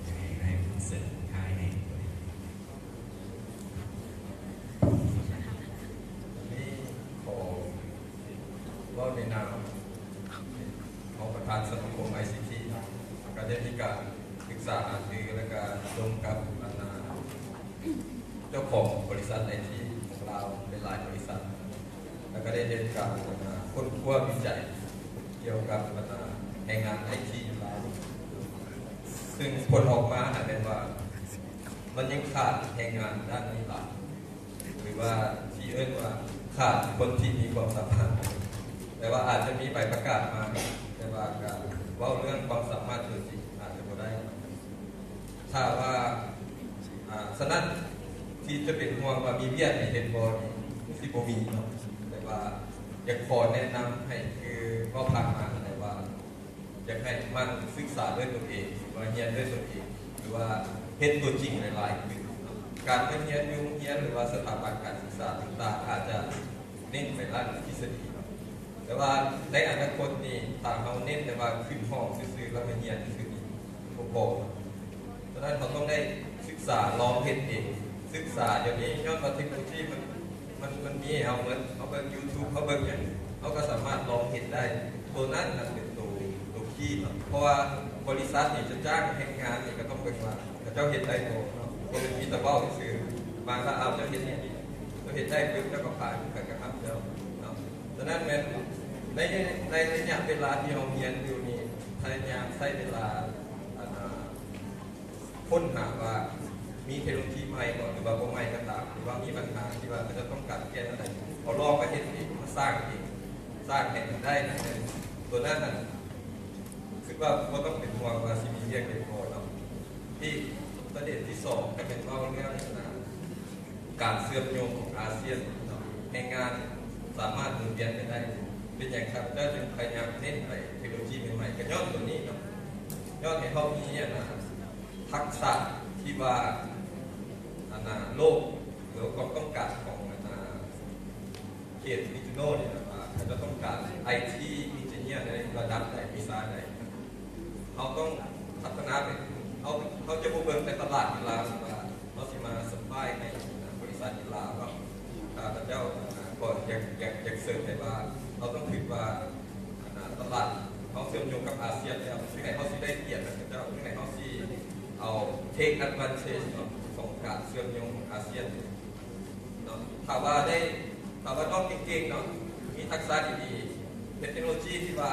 ໃຫ້ ໃຫ້ເສີມທ້າຍໃຫ້ ນີ້ຂໍເວົ້າໃນນາມຮອງປະທານສະມາຄົມໄອຊີທີ ກໍໄດ້ມີການປຶກສາຫາລື ແລະ ກະລົມກັບບັນດາເຈົ້າຂອງບໍລິສັດໄອທີຂອງລາວຫຼາຍໆບໍລິສັດ ແລະ ກະໄດ້ເຮັດການຄົ້ນຄວ້າວິໄຈກ່ຽວກັບບັນດາແຮງງານໄອທີຢູ່ລາວ ຊຶ່ງຜົນອອກມາຫັ້ນແມ່ນວ່າ ມັນຍັງຂາດແຮງງານດ້ານນີ້ຫຼາຍ ຫຼືວ່າທີ່ເອີ້ນວ່າຂາດຄົນທີ່ມີຄວາມສາມາດ. ແຕ່ວ່າອາດຈະມີໃບປະກາດມາ ແຕ່ວ່າການເວົ້າເລື່ອງຄວາມສາມາດຕົວຈິງອາດຈະບໍ່ໄດ້. ຖ້າວ່າ ອາ ສະນັ້ນທີ່ຈະເປັນຫ່ວງວ່າມີວຽກໃຫ້ເຮັດບໍ່ນີ້ ຊິບໍ່ມີເນາະ. ແຕ່ວ່າຢາກຂໍແນະນຳໃຫ້ ຄືເວົ້າຜ່ານມາຫັ້ນແຫຼະວ່າ ຢາກໃຫ້ໝັ່ນສຶກສາດ້ວຍຕົວເອງ ຫຼືວ່າຮຽນດ້ວຍຕົວເອງ ຫຼືວ່າເຮັດຕົວຈິງຫຼາຍໆຂຶ້ນ. ການໄປຮຽນຢູ່ໂຮງຮຽນ ຫຼືວ່າສະຖາບັນການສຶກສາຕ່າງໆ ອາດຈະເນັ້ນໄປດ້ານທິດສະດີ ແຕ່ວ່າໃນອະນາຄົດນີ້ ຖ້າເຮົາເນັ້ນແຕ່ວ່າຂຶ້ນຫ້ອງຊື່ໆ ແລ້ວໄປຮຽນຊື່ໆນີ້ ບໍ່ພໍ. ສະນັ້ນເຮົາຕ້ອງໄດ້ສຶກສາລອງເຮັດເອງ ສຶກສາ. ດຽວນີ້ຍ້ອນວ່າເທັກໂນໂລຊີມັນ ມັນ ມັນມີໃຫ້ເຮົາເໝິດ ເຮົາເບິ່ງຢູທູບ ເຮົາເບິ່ງຫຍັງ ເຮົາກໍສາມາດລອງເຮັດໄດ້. ໂຕນັ້ນນະເປັນໂຕ ໂຕຄີເນາະ ເພາະວ່າບໍລິສັດນີ້ຈະຈ້າງແຮງງານນີ້ ກໍຕ້ອງເບິ່ງວ່າເຂົາເຈົ້າເຮັດໄດ້ບໍ່ເນາະ. ບໍ່ແມ່ນມີແຕ່ເວົ້າຊື່ໆ ບາງລາວເຈົ້າເຮັດຫຍັງ ເຈົ້າເຮັດໄດ້ປຶບ ເຈົ້າກໍຜ່ານ ເຂົາກໍຮັບເຈົ້າເນາະ. ສະນັ້ນແມ່ນໃນ ໃນໄລຍະເວລາທີ່ເຮົາຮຽນຢູ່ນີ້ ພະຍາຍາມໃຊ້ເວລາ ອັນ ຄົ້ນຫາວ່າມີເທັກໂນໂລຊີໃໝ່ບໍ່ ຫຼືວ່າບໍ່ໃໝ່ກໍຕາມ ຫຼືວ່າມີບັນຫາທີ່ວ່າເຂົາເຈົ້າຕ້ອງການແກ້ແນວໃດ ເຮົາລອງມາເຮັດເອງ ມາສ້າງເອງ ສ້າງໃຫ້ມັນໄດ້ນັ້ນ. ຕົວນັ້ນນັ້ນ ຄິດວ່າບໍ່ຕ້ອງເປັນຫ່ວງວ່າຊິມີວຽກໄດ້ບໍ່ເນາະ. ທີ່ປະເດັນທີສອງ ກໍແມ່ນເວົ້າເລື່ອງ ການເຊື່ອມໂຍງຂອງອາຊຽນເນາະ ແຮງງານສາມາດໝູນວຽນໄປໄດ້. ເປັນຫຍັງຂ້າພະເຈົ້າຈຶ່ງພະຍາຍາມເນັ້ນໄປເທັກໂນໂລຊີໃໝ່ໆ ກໍຍ້ອນຕົວນີ້ເນາະ. ຍ້ອນໃຫ້ເຮົາມີ ອັນນະ ທັກສະທີ່ວ່າ ອັນນະ ໂລກ ຫຼືວ່າຄວາມຕ້ອງການຂອງ ອັນນະ ເຂດ regional ນີ້ນະ ວ່າເຂົາເຈົ້າຕ້ອງການໄອທີເອັນຈິເນຍໃນລະດັບໃດ ວິຊາໃດ. ເຮົາຕ້ອງພັດທະນາໄປ ເຮົາ ເຮົາຈະບໍ່ເບິ່ງແຕ່ຕະຫຼາດກິລາ ວ່າເຮົາຊິມາສະພາຍໃຫ້ບໍລິສັດກິລາເນາະ. ຂ້າພະເຈົ້າກໍຢາກ ຢາກ ຢາກເສີມໄດ້ວ່າ ເຮົາຕ້ອງຄິດວ່າ ອັນນະ ຕະຫຼາດເຮົາເຊື່ອມໂຍງກັບອາຊຽນແລ້ວ ຈັ່ງໃດເຮົາຊິໄດ້ປຽບນຳເຂົາເຈົ້າ ຈັ່ງໃດເຮົາຊິເອົາ take advantage ເນາະ ຂອງການເຊື່ອມໂຍງຂອງອາຊຽນເນາະ. ຖ້າວ່າໄດ້ ຖ້າວ່ານ້ອງເກັ່ງໆເນາະ ມີທັກສະດີໆ ເຮັດເທັກໂນໂລຊີທີ່ວ່າ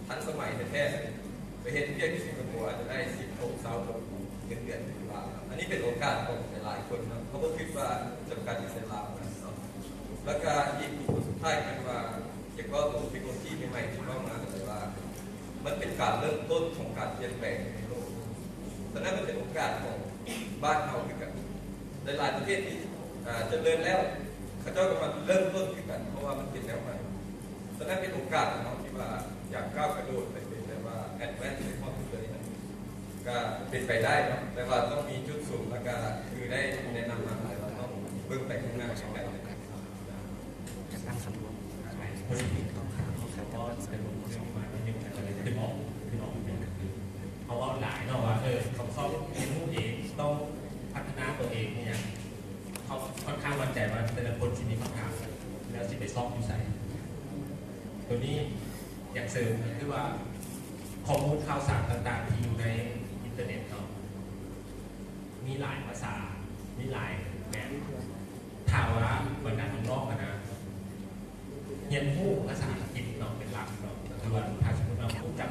ທັນສະໄໝແທ້ໆ ໄປເຮັດວຽກຢູ່ສິງກະໂປ ອາດຈະໄດ້ສິບຫົກ ຊາວຫົກ ເງິນເດືອນຢູ່ລາວ. ອັນນີ້ເປັນໂອກາດຂອງຫຼາຍໆຄົນເນາະ ເຮົາບໍ່ຄິດວ່າຈຳກັດຢູ່ແຕ່ລາວເນາະ. ແລ້ວກະອີກສຸດທ້າຍແມ່ນວ່າ ຢາກເວົ້າເຖິງເທັກໂນໂລຊີໃໝ່ໆທີ່ເວົ້າມາ ກໍແປວ່າ ມັນເປັນການເລີ່ມຕົ້ນຂອງການປ່ຽນແປງໃນໂລກ. ສະນັ້ນມັນເປັນໂອກາດຂອງບ້ານເຮົາຄືກັນ. ຫຼາຍໆປະເທດທີ່ ເອີ ຈະເລີນແລ້ວ ເຂົາເຈົ້າກໍມາເລີ່ມຕົ້ນຄືກັນ ເພາະວ່າມັນເປັນແນວໃໝ່. ສະນັ້ນເປັນໂອກາດຂອງເຮົາທີ່ວ່າຢາກກ້າວກະໂດດໄປເປັນແບບວ່າ advance ໃນຄວາມເປັນເລີຍນັ້ນ ກໍເປັນໄປໄດ້ເນາະ ແຕ່ວ່າຕ້ອງມີຈຸດສູງ ແລ້ວກໍຄືໄດ້ແນະນຳມາ ແຕ່ວ່າຕ້ອງເບິ່ງໄປຂ້າງໜ້າເຊັ່ນກັນ. ເຮົາເວົ້າຫຼາຍເນາະວ່າ ເອີ ເຂົາຕ້ອງຮຽນຮູ້ເອງ ຕ້ອງພັດທະນາຕົວເອງ ອີ່ຫຍັງ. ເຮົາຂ້ອນຂ້າງໝັ້ນໃຈວ່າແຕ່ລະຄົນຊິມີຄຳຖາມ ແລ້ວຊິໄປຊອກຢູ່ໃສ. ໂຕນີ້ຢາກເສີມ ກໍຄືວ່າ ຂໍ້ມູນຂ່າວສານຕ່າງໆທີ່ຢູ່ໃນອິນເຕີເນັດເນາະ ມີຫຼາຍພາສາ ມີຫຼາຍແບບ. ຖ້າວ່າບັນດານ້ອງໆຫັ້ນນະ ຮຽນຮູ້ພາສາອັງກິດເນາະ ເປັນຫຼັກເນາະ ກໍຄືວ່າຖ້າສົມມຸດວ່າຮູ້ຈັກ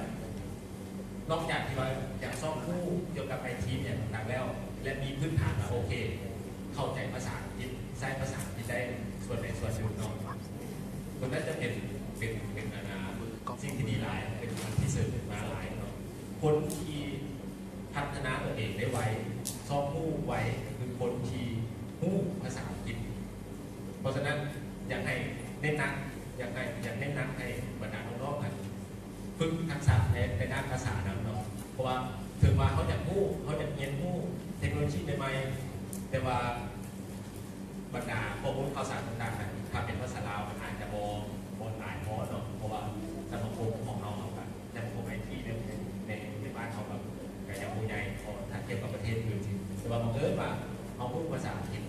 ນອກຈາກທີ່ວ່າຢາກຊອກຮູ້ກ່ຽວກັບໄອທີຫຍັງຕ່າງໆແລ້ວ ແລະ ມີພື້ນຖານວ່າ ໂອເຄ ເຂົ້າໃຈພາສາອັງກິດ ໃຊ້ພາສາອັງກິດໄດ້ສ່ວນໃດສ່ວນໜຶ່ງເນາະ ຕົວນັ້ນຈະເປັນ ເປັນ ເປັນ ອັນນາ ສິ່ງທີ່ດີຫຼາຍ ເປັນອັນທີ່ເສີມຂຶ້ນມາຫຼາຍເນາະ. ຄົນທີ່ ພັດທະນາຕົວເອງໄດ້ໄວ ຊອກຮູ້ໄວ ຄືຄົນທີ່ຮູ້ພາສາອັງກິດ. ເພາະສະນັ້ນ ຢາກໃຫ້ເນັ້ນໜັກ ຢາກໃຫ້ ຢາກເນັ້ນໜັກໃຫ້ບັນດານ້ອງໆຫັ້ນ ຝຶກທັກສະໃນ ໃນດ້ານພາສານຳເນາະ. ເພາະວ່າເຖິງວ່າເຮົາຢາກຮູ້ ເຮົາຢາກຮຽນຮູ້ເທັກໂນໂລຊີໃໝ່ໆ ແຕ່ວ່າບັນດາຂໍ້ມູນຂ່າວສານຕ່າງໆນັ້ນ ຖ້າເປັນພາສາລາວ ມັນອາດຈະບໍ່ ບໍ່ຫຼາຍພໍເນາະ. ເພາະວ່າສະມາຄົມຂອງເຮົາ ເຮົາກະ ແຕ່ພວກໄອທີໃນ ໃນ ໃນບ້ານເຮົາກະ ກະຍັງບໍ່ໃຫຍ່ພໍ ຖ້າທຽບກັບປະເທດອື່ນ. ແຕ່ວ່າບັງເອີນວ່າເຮົາຮູ້ພາສາອັງກິດ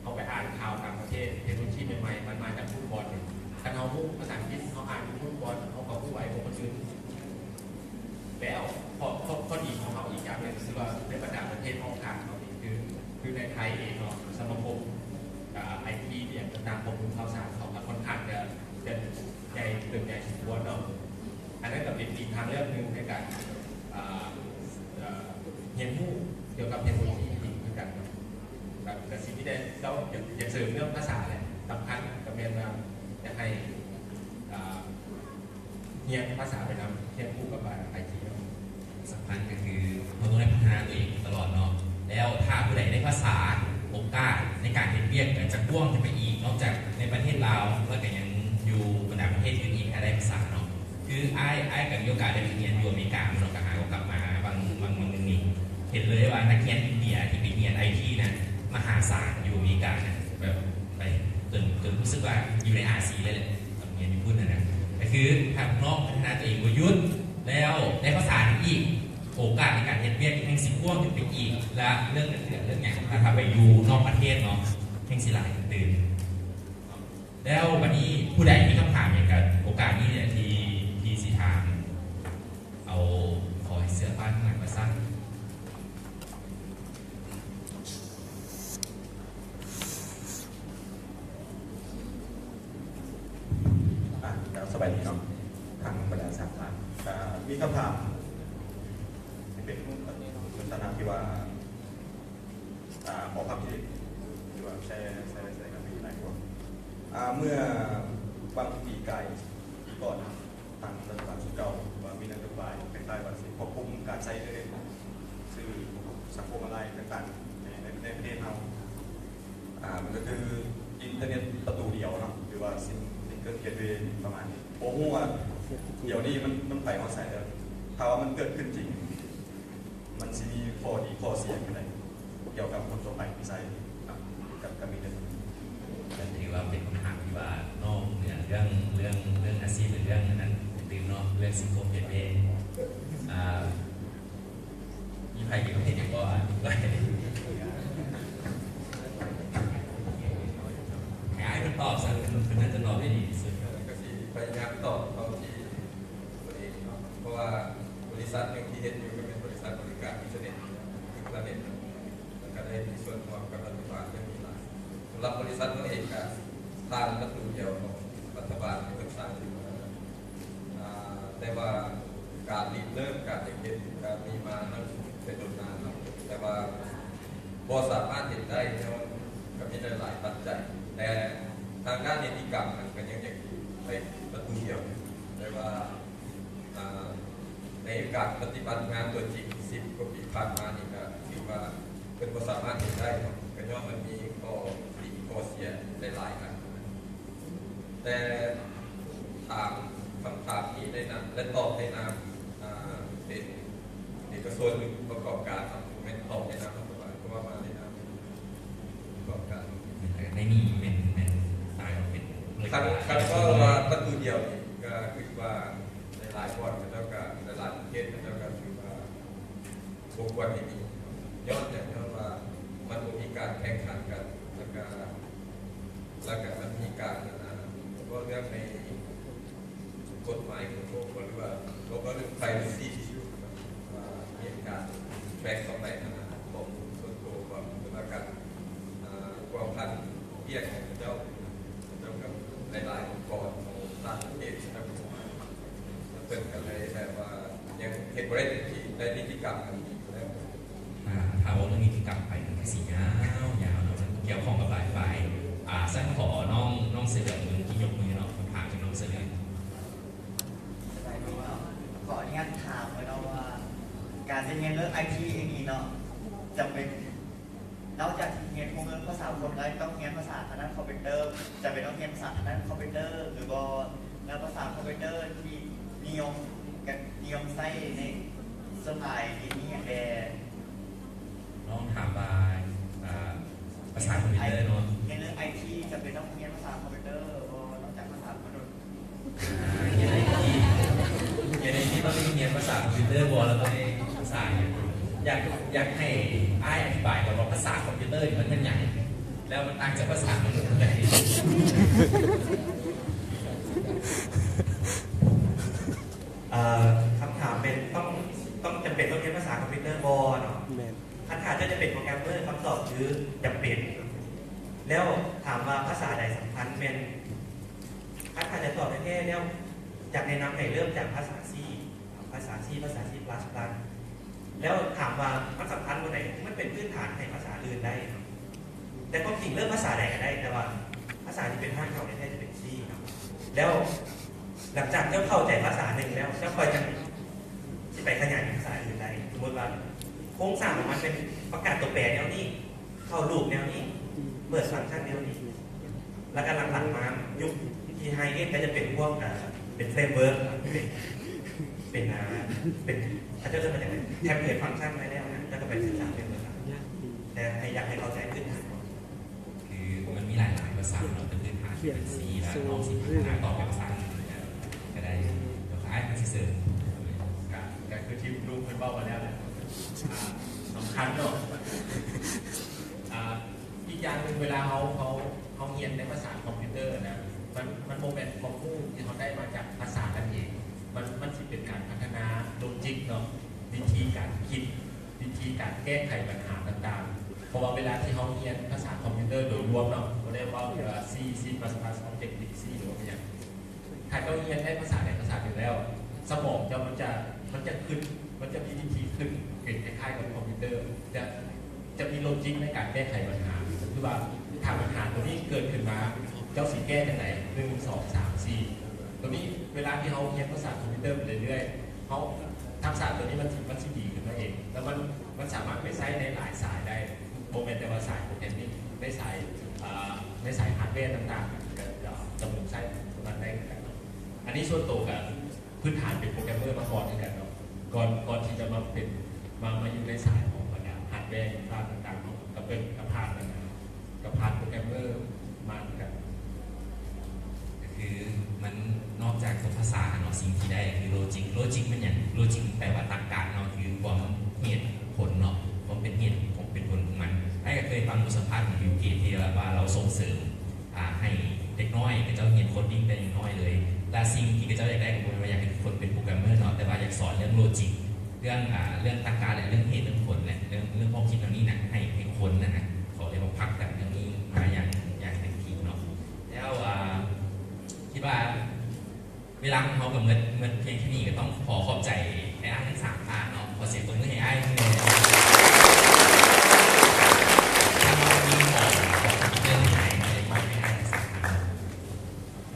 ເຮົາໄປອ່ານຂ່າວຕ່າງປະເທດ ເທັກໂນໂລຊີໃໝ່ໆ ມັນມາຈາກບຸກບອກນີ້. ຄັນເຮົາຮູ້ພາສາອັງກິດ ເຮົາອ່ານຢູ່ບຸກບອກ ເຮົາກະຮູ້ໄວກວ່າຄົນອື່ນ. ແລ້ວຂໍ້ ຂໍ້ ຂໍ້ດີຂອງເຮົາອີກຢ່າງໜຶ່ງ ຄືວ່າໃນບັນດາປະເທດຮອບຂ້າງເຮົານີ້ ຄື ຄືໃນໄທເອງເນາະ ສະມາຄົມ ອາ ໄອທີ ອີ່ຫຍັງຕ່າງໆ ຂໍ້ມູນຂ່າວສານເຂົາກະຄ່ອນຂ້າງຈະ ຈະໃຫຍ່ ເຕີບໃຫຍ່ສົມຄວນເນາະ. ອັນນັ້ນກະເປັນອີກທາງເລືອກໜຶ່ງໃນການ ອາ ອາ ກ່ຽວກັບເທັກໂນໂລຊີອີກຄືກັນ. ແລ້ວກະຊິມີແຕ່ເຈົ້າຢາກ ຢາກເສີມເລື່ອງພາສາແຫຼະ. ສຳຄັນກະແມ່ນວ່າຢາກໃຫ້ ອ່າ ຮຽນພາສາໄປນຳ ຮຽນຄູ່ກັບ ອາ ໄອທີເນາະ. ສຳຄັນກໍຄືເຮົາຕ້ອງໄດ້ພັດທະນາຕົວເອງຕະຫຼອດເນາະ. ແລ້ວຖ້າຜູ້ໃດໄດ້ພາສາ ໂອກາດໃນການເຮັດວຽກກໍຈະກວ້າງຂຶ້ນໄປອີກ. ນອກຈາກໃນປະເທດລາວ ແລ້ວກໍຍັງຢູ່ບັນດາປະເທດອື່ນອີກ ຖ້າໄດ້ພາສາເນາະ. ຄືອ້າຍ ອ້າຍກໍມີໂອກາດໄດ້ໄປຮຽນຢູ່ອາເມລິກາເນາະ, ກໍຫາກໍກັບມາບາງ ບາງ ບາງມື້ນີ້ ເຫັນເລີຍວ່ານັກຮຽນອິນເດຍທີ່ໄປຮຽນໄອທີນະ ມະຫາສານຢູ່ອາເມລິການະ ແບບໄປຈົນ ຈົນຮູ້ສຶກວ່າຢູ່ໃນອາຊີເລີຍແຫຼະ ຕອນຮຽນຢູ່ພຸ້ນນະ. ກໍຄືຖ້ານ້ອງພັດທະນາຕົວເອງບໍ່ຢຸດ ແລ້ວໄດ້ພາສານີ້ອີກ ໂອກາດໃນການເຮັດວຽກແຮ່ງຊິກວ້າງຂຶ້ນໄປອີກ ແລະ ເລື່ອງເງິນເດືອນເລື່ອງຫຍັງ ຖ້າ ຖ້າໄປຢູ່ນອກປະເທດເນາະ ແຮ່ງຊິຫຼາຍຕື່ມ. ແລ້ວບັດນີ້ຜູ້ໃດມີຄຳຖາມຫຍັງ ກໍໂອກາດນີ້ແຫຼະທີ່ ທີ່ຊິຖາມ. ເອົາ ຂໍໃຫ້ເສື້ອຜ້າຂ້າງຫຼັງມາຊັ້ນ. ອ່ະ ແລ້ວສະບາຍດີເນາະ ທາງບັນດາສາມທ່ານ ອ່າ ມີຄຳຖາມທີ່ເປັນລັກສະນະທີ່ວ່າ ອ່າ ຂໍຄຳຄິດເຫັນ ຫຼືວ່າແຊ ແຊ ແຊກັນໄປຫຼາຍກວ່າ ອ່າ ເມື່ອບາງປີກາຍ ປີກ່ອນ ທາງລັດຖະບານຊຸດເກົ່າວ່າມີນະໂຍບາຍຄ້າຍໆວ່າຊິຄວບຄຸມການໃຊ້ອິນເຕີເນັດ ສື່ສັງຄົມອອນລາຍຕ່າງໆ ໃນ ໃນ ໃນປະເທດເຮົາ. ອ່າ ມັນກໍຄືອິນເຕີເນັດປະຕູດຽວເນາະ ຫຼືວ່າ Sing- Single Gateway ປະມານນີ້. ບໍ່ຮູ້ວ່າດຽວນີ້ມັນ ມັນໄປຮອດໃສແລ້ວ. ຖ້າວ່າມັນເກີດຂຶ້ນຈິງ ມັນຊິມີຂໍ້ດີຂໍ້ເສຍຈັ່ງໃດ ກ່ຽວກັບຄົນທົ່ວໄປທີ່ໃຊ້ ກັບ ກັບ ກັບອິນເຕີເນັດ? ກໍຖືວ່າເປັນຄຳຖາມທີ່ວ່ານອກເໜືອເລື່ອງ ເລື່ອງ ເລື່ອງອາຊີບ ຫຼື ເລື່ອງອັນນັ້ນຕື່ມເນາະ ເລື່ອງ Single Gateway. ອ່າ ມີໃຜມີຄວາມເຫັນຫຍັງບໍ່? ໃຫ້ອ້າຍເພິ່ນຕອບຊະ ເພິ່ນ ເພິ່ນໜ້າຈະຕອບໄດ້ດີທີ່ສຸດ. ກໍຊິພະຍາຍາມຕອບເທົ່າທີ່ຕົວເອງເນາະ ເພາະວ່າບໍລິສັດໜຶ່ງທີ່ເຮັດຢູ່ກໍແມ່ນບໍລິສັດບໍລິການອິນເຕີເນັດ ອິນເຕີເນັດ ແລ້ວກໍໄດ້ມີສ່ວນຮ່ວມກັບລັດຖະບານເລື່ອງນີ້ຫຼາຍ. ສຳລັບບໍລິສັດເຮົາເອງກໍຜ່ານປະຕູດຽວຂອງລັດຖະບານທີ່ເພິ່ນສ້າງຂຶ້ນມາ ອ່າ ແຕ່ວ່າການລິເລີ່ມການເຮັດກໍມີມາຕັ້ງແຕ່ດົນນານແລ້ວ ແຕ່ວ່າບໍ່ສາມາດເຮັດໄດ້ຍ້ອນກໍມີຫຼາຍໆປັດໄຈ ແຕ່ທາງດ້ານນິຕິກຳມັນກໍຍັງຢາກຢູ່ໃນປະຕູດຽວ ແຕ່ວ່າ ອ່າ ໃນການປະຕິບັດງານຕົວຈິງສິບກວ່າປີຜ່ານມານີ້ ກໍຖືວ່າເພິ່ນບໍ່ສາມາດເຮັດໄດ້ເນາະ ກໍຍ້ອນມັນມີຂໍ້ດີຂໍ້ເສຍຫຼາຍໆອັນ. ແຕ່ຖາມຄຳຖາມນີ້ໃນນາມ ແລະ ຕອບໃນນາມ ອ່າ ເປັນເອກະຊົນປະກອບການເນາະ ແມ່ນຕອບໃນນາມລັດຖະບານ ເພາະວ່າມາໃນນາມປະກອບການ. ໃນນີ້ແມ່ນ ແມ່ນສາຍເປັນ ຄັນ ຄັນເວົ້າວ່າປະຕູດຽວນີ້ ກໍຄິດວ່າຫຼາຍໆບ່ອນເຂົາເຈົ້າກໍ ຫຼາຍໆປະເທດເຂົາເຈົ້າກໍຖືວ່າບໍ່ຄວນໃຫ້ມີ ຍ້ອນຫຍັງ? ຍ້ອນວ່າມັນບໍ່ມີການແຂ່ງຂັນກັນ ແລ້ວກໍ ແລ້ວກໍມັນມີການ ອ່າ ເວົ້າເລື່ອງໃນ ກົດໝາຍຂອງໂລກ ຫຼືວ່າ ເວົ້າເລື່ອງ privacy issue ວ່າມີການແບກເຂົ້າໄປຫັ້ນນະ ຂໍ້ມູນສ່ວນຕົວ ຫຼືວ່າການ ອ່າ ພົວພັນວຽກຂອງເຂົາເຈົ້າ ເຂົາເຈົ້າກັບຫຼາຍໆອົງກອນຂອງຕ່າງປະເທດ ເຂົາເຈົ້າກໍບໍ່ມາ ເພິ່ນກໍເລີຍແບບວ່າຍັງເຮັດບໍ່ໄດ້ເຕັມທີ່ ໃນນິຕິກຳອັນນີ້ແລ້ວ. ອ່າ ຖ້າເວົ້າເລື່ອງນິຕິກຳໄປ ມັນກໍຊິຍາວໆເນາະ ມັນກ່ຽວຂ້ອງກັບຫຼາຍຝ່າຍ. ອ່າ ຊັ້ນຂໍນ້ອງ ນ້ອງເສືອເຫຼືອງທີ່ຍົກມືເນາະ ຄຳຖາມຈາກນ້ອງເສືອເຫຼືອງ. ຂໍອະນຸຍາດຖາມເນາະວ່າ ການຈະຮຽນເລື່ອງໄອທີເອງນີ້ເນາະ ຈຳເປັນ ນອກຈາກທີ່ຮຽນຮູ້ເລື່ອງພາສາຄົນແລ້ວ ຕ້ອງຮຽນພາສາທາງດ້ານຄອມພິວເຕີ ຈຳເປັນຕ້ອງຮຽນພາສາທາງດ້ານຄອມພິວເຕີ ຫຼືບໍ່? ແລ້ວພາສາຄອມພິວເຕີທີ່ນິຍົມ ກະນິຍົມໃຊ້ໃນສ່ວນຫຼາຍນີ້ມີຫຍັງແດ່? ນ້ອງຖາມວ່າ ອ່າ ພາສາຄອມພິວເຕີເນາະ ຮຽນເລື່ອງໄອທີ ຈຳເປັນຕ້ອງຮຽນພາສາຄອມພິວເຕີບໍ່ ນອກຈາກພາສາມະນຸດ? ອ່າ ຮຽນໄອທີ ຮຽນໄອທີຕ້ອງໄດ້ຮຽນພາສາຄອມພິວເຕີບໍ່ ແລ້ວຕ້ອງໄດ້ພາສາຫຍັງ? ຢາກ ຢາກໃຫ້ອ້າຍອະທິບາຍກ່ອນວ່າພາສາຄອມພິວເຕີນີ້ມັນແມ່ນຫຍັງ ແລ້ວມັນຕ່າງຈາກພາສາມະນຸດແນວໃດ? ເອີ ຄຳຖາມເປັນ ຕ້ອງ ຕ້ອງ ຈຳເປັນຕ້ອງຮຽນພາສາຄອມພິວເຕີບໍ່ເນາະ? ແມ່ນ. ຄັນຖ້າຈະເປັນໂປຣແກຣມເມີ ຄຳຕອບຄືຈຳເປັນ. ແລ້ວຖາມວ່າພາສາໃດສຳຄັນ? ແມ່ນ ຄັນຖ້າຈະຕອບແທ້ໆແລ້ວ ຢາກແນະນຳໃຫ້ເລີ່ມຈາກພາສາ C ພາສາ C ພາສາ C plus plus ແລ້ວຖາມວ່າມັນສຳຄັນບໍ່ໃດ? ມັນເປັນພື້ນຖານໃຫ້ພາສາອື່ນໄດ້ເນາະ. ແຕ່ຄວາມຈິງເລີ່ມພາສາໃດກໍໄດ້, ແຕ່ວ່າພາສາທີ່ເປັນຮາກເກົ່າແທ້ໆຈະເປັນ C ເນາະ. ແລ້ວຫຼັງຈາກເຈົ້າເຂົ້າໃຈພາສາໜຶ່ງແລ້ວ, ເຈົ້າຄ່ອຍຈັ່ງຊິໄປຂະຫຍາຍເປັນພາສາອື່ນໄດ້. ສົມມຸດວ່າໂຄງສ້າງຂອງມັນເປັນປະກາດຕົວແປແນວນີ້, ເຂົ້າລູບແນວນີ້, ເປີດຟັງຊັນແນວນີ້. ແລ້ວກໍຫຼັງໆມາ ຍຸກທີ່ໄຮເອັນກໍຈະເປັນພວກ ເອີ ເປັນເຟຣມເວີກ ເປັນ ເປັນ ເອີ ເປັນ ເຂົາເຈົ້າເອີ້ນວ່າຫຍັງ ເທມເພລດຟັງຊັນໄວ້ແລ້ວນະ, ແລ້ວກໍໄປສຶກສາເຟຣມເວີກເອົາ. ແຕ່ໃຫ້ ຢາກໃຫ້ເຂົ້າໃຈພື້ນຖານກ່ອນ. ຄືມັນມີຫຼາຍໆພາສາເນາະ, ແຕ່ພື້ນຖານເປັນ C ແລ້ວ ເຮົາຊິພັດທະນາຕໍ່ໄປພາສາອື່ນກໍໄດ້. ແລ້ວກໍອ້າຍເພິ່ນຊິເສີມ. ກໍ ກໍຄືທີ່ລຸງເພິ່ນເວົ້າມາແລ້ວແຫຼະ, ອ່າ ສຳຄັນເນາະ. ອ່າ ອີກຢ່າງໜຶ່ງ ເວລາເຮົາ ເຮົາ ເຮົາຮຽນໃນພາສາຄອມພິວເຕີນະ ມັນ ມັນບໍ່ແມ່ນຄວາມຮູ້ທີ່ເຮົາໄດ້ມາຈາກພາສານັ້ນເອງ, ມັນ ມັນຊິເປັນການພັດທະນາໂລຈິກເນາະ, ວິທີການຄິດ, ວິທີການແກ້ໄຂບັນຫາຕ່າງໆ. ເພາະວ່າເວລາທີ່ເຮົາຮຽນພາສາຄອມພິວເຕີໂດຍລວມເນາະ, ບໍ່ໄດ້ເວົ້າແຕ່ວ່າ C C plus plus Objective C ຫຼືວ່າຫຍັງ, ຖ້າເຈົ້າຮຽນໄດ້ພາສາໃດພາສາໜຶ່ງແລ້ວ, ສະໝອງເຈົ້າມັນຈະ ມັນຈະຄິດ, ມັນຈະມີວິທີຄິດເປັນຄ້າຍໆກັບຄອມພິວເຕີ, ຈະ ຈະມີໂລຈິກໃນການແກ້ໄຂບັນຫາ. ກໍຄືວ່າຖ້າບັນຫາຕົວນີ້ເກີດຂຶ້ນມາ, ເຈົ້າຊິແກ້ຈັ່ງໃດ? ໜຶ່ງ ສອງ ສາມ ສີ່. ຕົວນີ້ເວລາທີ່ເຮົາຮຽນພາສາຄອມພິວເຕີໄປເລື້ອຍໆ, ເຮົາ ທັກສະຕົວນີ້ມັນ ມັນຊິດີຂຶ້ນມາເອງ, ແລ້ວມັນ ມັນສາມາດໄປໃຊ້ໃນຫຼາຍສາຍໄດ້, ບໍ່ແມ່ນແຕ່ວ່າສາຍໂປຣແກຣມມິງ, ໃນສາຍ ອ່າ ໃນສາຍຮາດແວຕ່າງໆ ກໍຈະ ຈະໝູນໃຊ້ຕົວນັ້ນໄດ້ຄືກັນເນາະ. ອັນນີ້ສ່ວນໂຕກໍພື້ນຖານເປັນໂປຣແກຣມເມີມາກ່ອນຄືກັນເນາະ, ກ່ອນ ກ່ອນທີ່ຈະມາເປັນ ມາ ມາຢູ່ໃນສາຍຂອງບັນດາຮາດແວ ອິນຟາຕ່າງໆເນາະ, ກໍເປັນ ກໍຜ່ານ ກໍຜ່ານໂປຣແກຣມເມີມາຄືກັນ. ກໍຄືມັນນອກຈາກຕົວພາສາເນາະ, ສິ່ງທີ່ໄດ້ກໍຄືໂລຈິກ. ໂລຈິກແມ່ນຫຍັງ? ໂລຈິກແປວ່າຕັກກະເນາະ, ຄືຄວາມເຫດຜົນເນາະ, ຄວາມເປັນເຫດ ຄວາມເປັນຜົນຂອງມັນ. ອ້າຍກໍເຄີຍຟັງບົດສຳພາດຂອງ Bill Gates ທີ່ວ່າລາວສົ່ງເສີມ ອ່າ ໃຫ້ເດັກນ້ອຍເຂົາເຈົ້າຮຽນໂຄດດິ້ງແຕ່ຍັງນ້ອຍເລີຍ, ແລະ ສິ່ງທີ່ເຂົາເຈົ້າຢາກໄດ້ກໍບໍ່ແມ່ນວ່າຢາກໃຫ້ທຸກຄົນເປັນໂປຣແກຣມເມີເນາະ, ແຕ່ວ່າຢາກສອນເລື່ອງໂລຈິກ, ເລື່ອງ ອ່າ ເລື່ອງຕັກກະ ແລະ ເລື່ອງເຫດເລື່ອງຜົນ ແລະ ເລື່ອງ ເລື່ອງຄວາມຄິດເຫຼົ່ານີ້ນະ ໃຫ້ ໃຫ້ຄົນນັ້ນນະ ເຂົາເອີ້ນວ່າຜັກດັນເລື່ອງນີ້ມາຢ່າງ ຢ່າງເຕັມທີ່ເນາະ. ແລ້ວ ອ່າ ຄິດວ່າເວລາຂອງເຮົາກໍໝົດ ໝົດພຽງແຄ່ນີ້, ກໍຕ້ອງຂໍຂອບໃຈອ້າຍໆທັງສາມທ່ານເນາະ. ຂໍສຽງຕົບມືໃຫ້ອ້າຍແດ່. ແລ້ວກໍມີຂອງ ຂອງເລື່ອງໃຫ້ ໃຫ້ມອບໃຫ້ອ້າຍທັງສາມທ່ານ.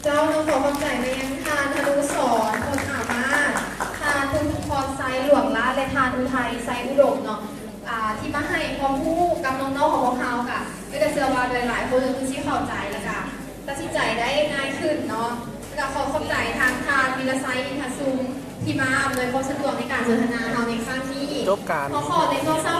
ເຈົ້າ ຕ້ອງຂໍຂອບໃຈມາຍັງທ່ານ ທະນຸສອນ ພົນອາມາດ, ທ່ານ ທຸກພອນໄຊ ຫຼວງລາດ ແລະ ທ່ານ ອຸໄທ ໄຊອຸດົມເນາະ, ອ່າ ທີ່ມາໃຫ້ຄວາມຮູ້ກັບນ້ອງໆຂອງພວກເຮົາ. ກະ ເອື້ອຍກະເຊື່ອວ່າຫຼາຍໆຄົນກໍຄືຊິເຂົ້າໃຈ ແລ້ວກະຕັດສິນໃຈໄດ້ງ່າຍຂຶ້ນເນາະ. ແລ້ວກະຂໍຂອບໃຈທາງທ່ານ ວິລະໄຊ ອິນທະຊຸມ ທີ່ມາອຳນວຍຄວາມສະດວກໃນການສົນທະນາເຮົາໃນຄັ້ງນີ້. ຈົບການ. ຂໍ ຂໍໃນຊ່ວງເຊົ້າ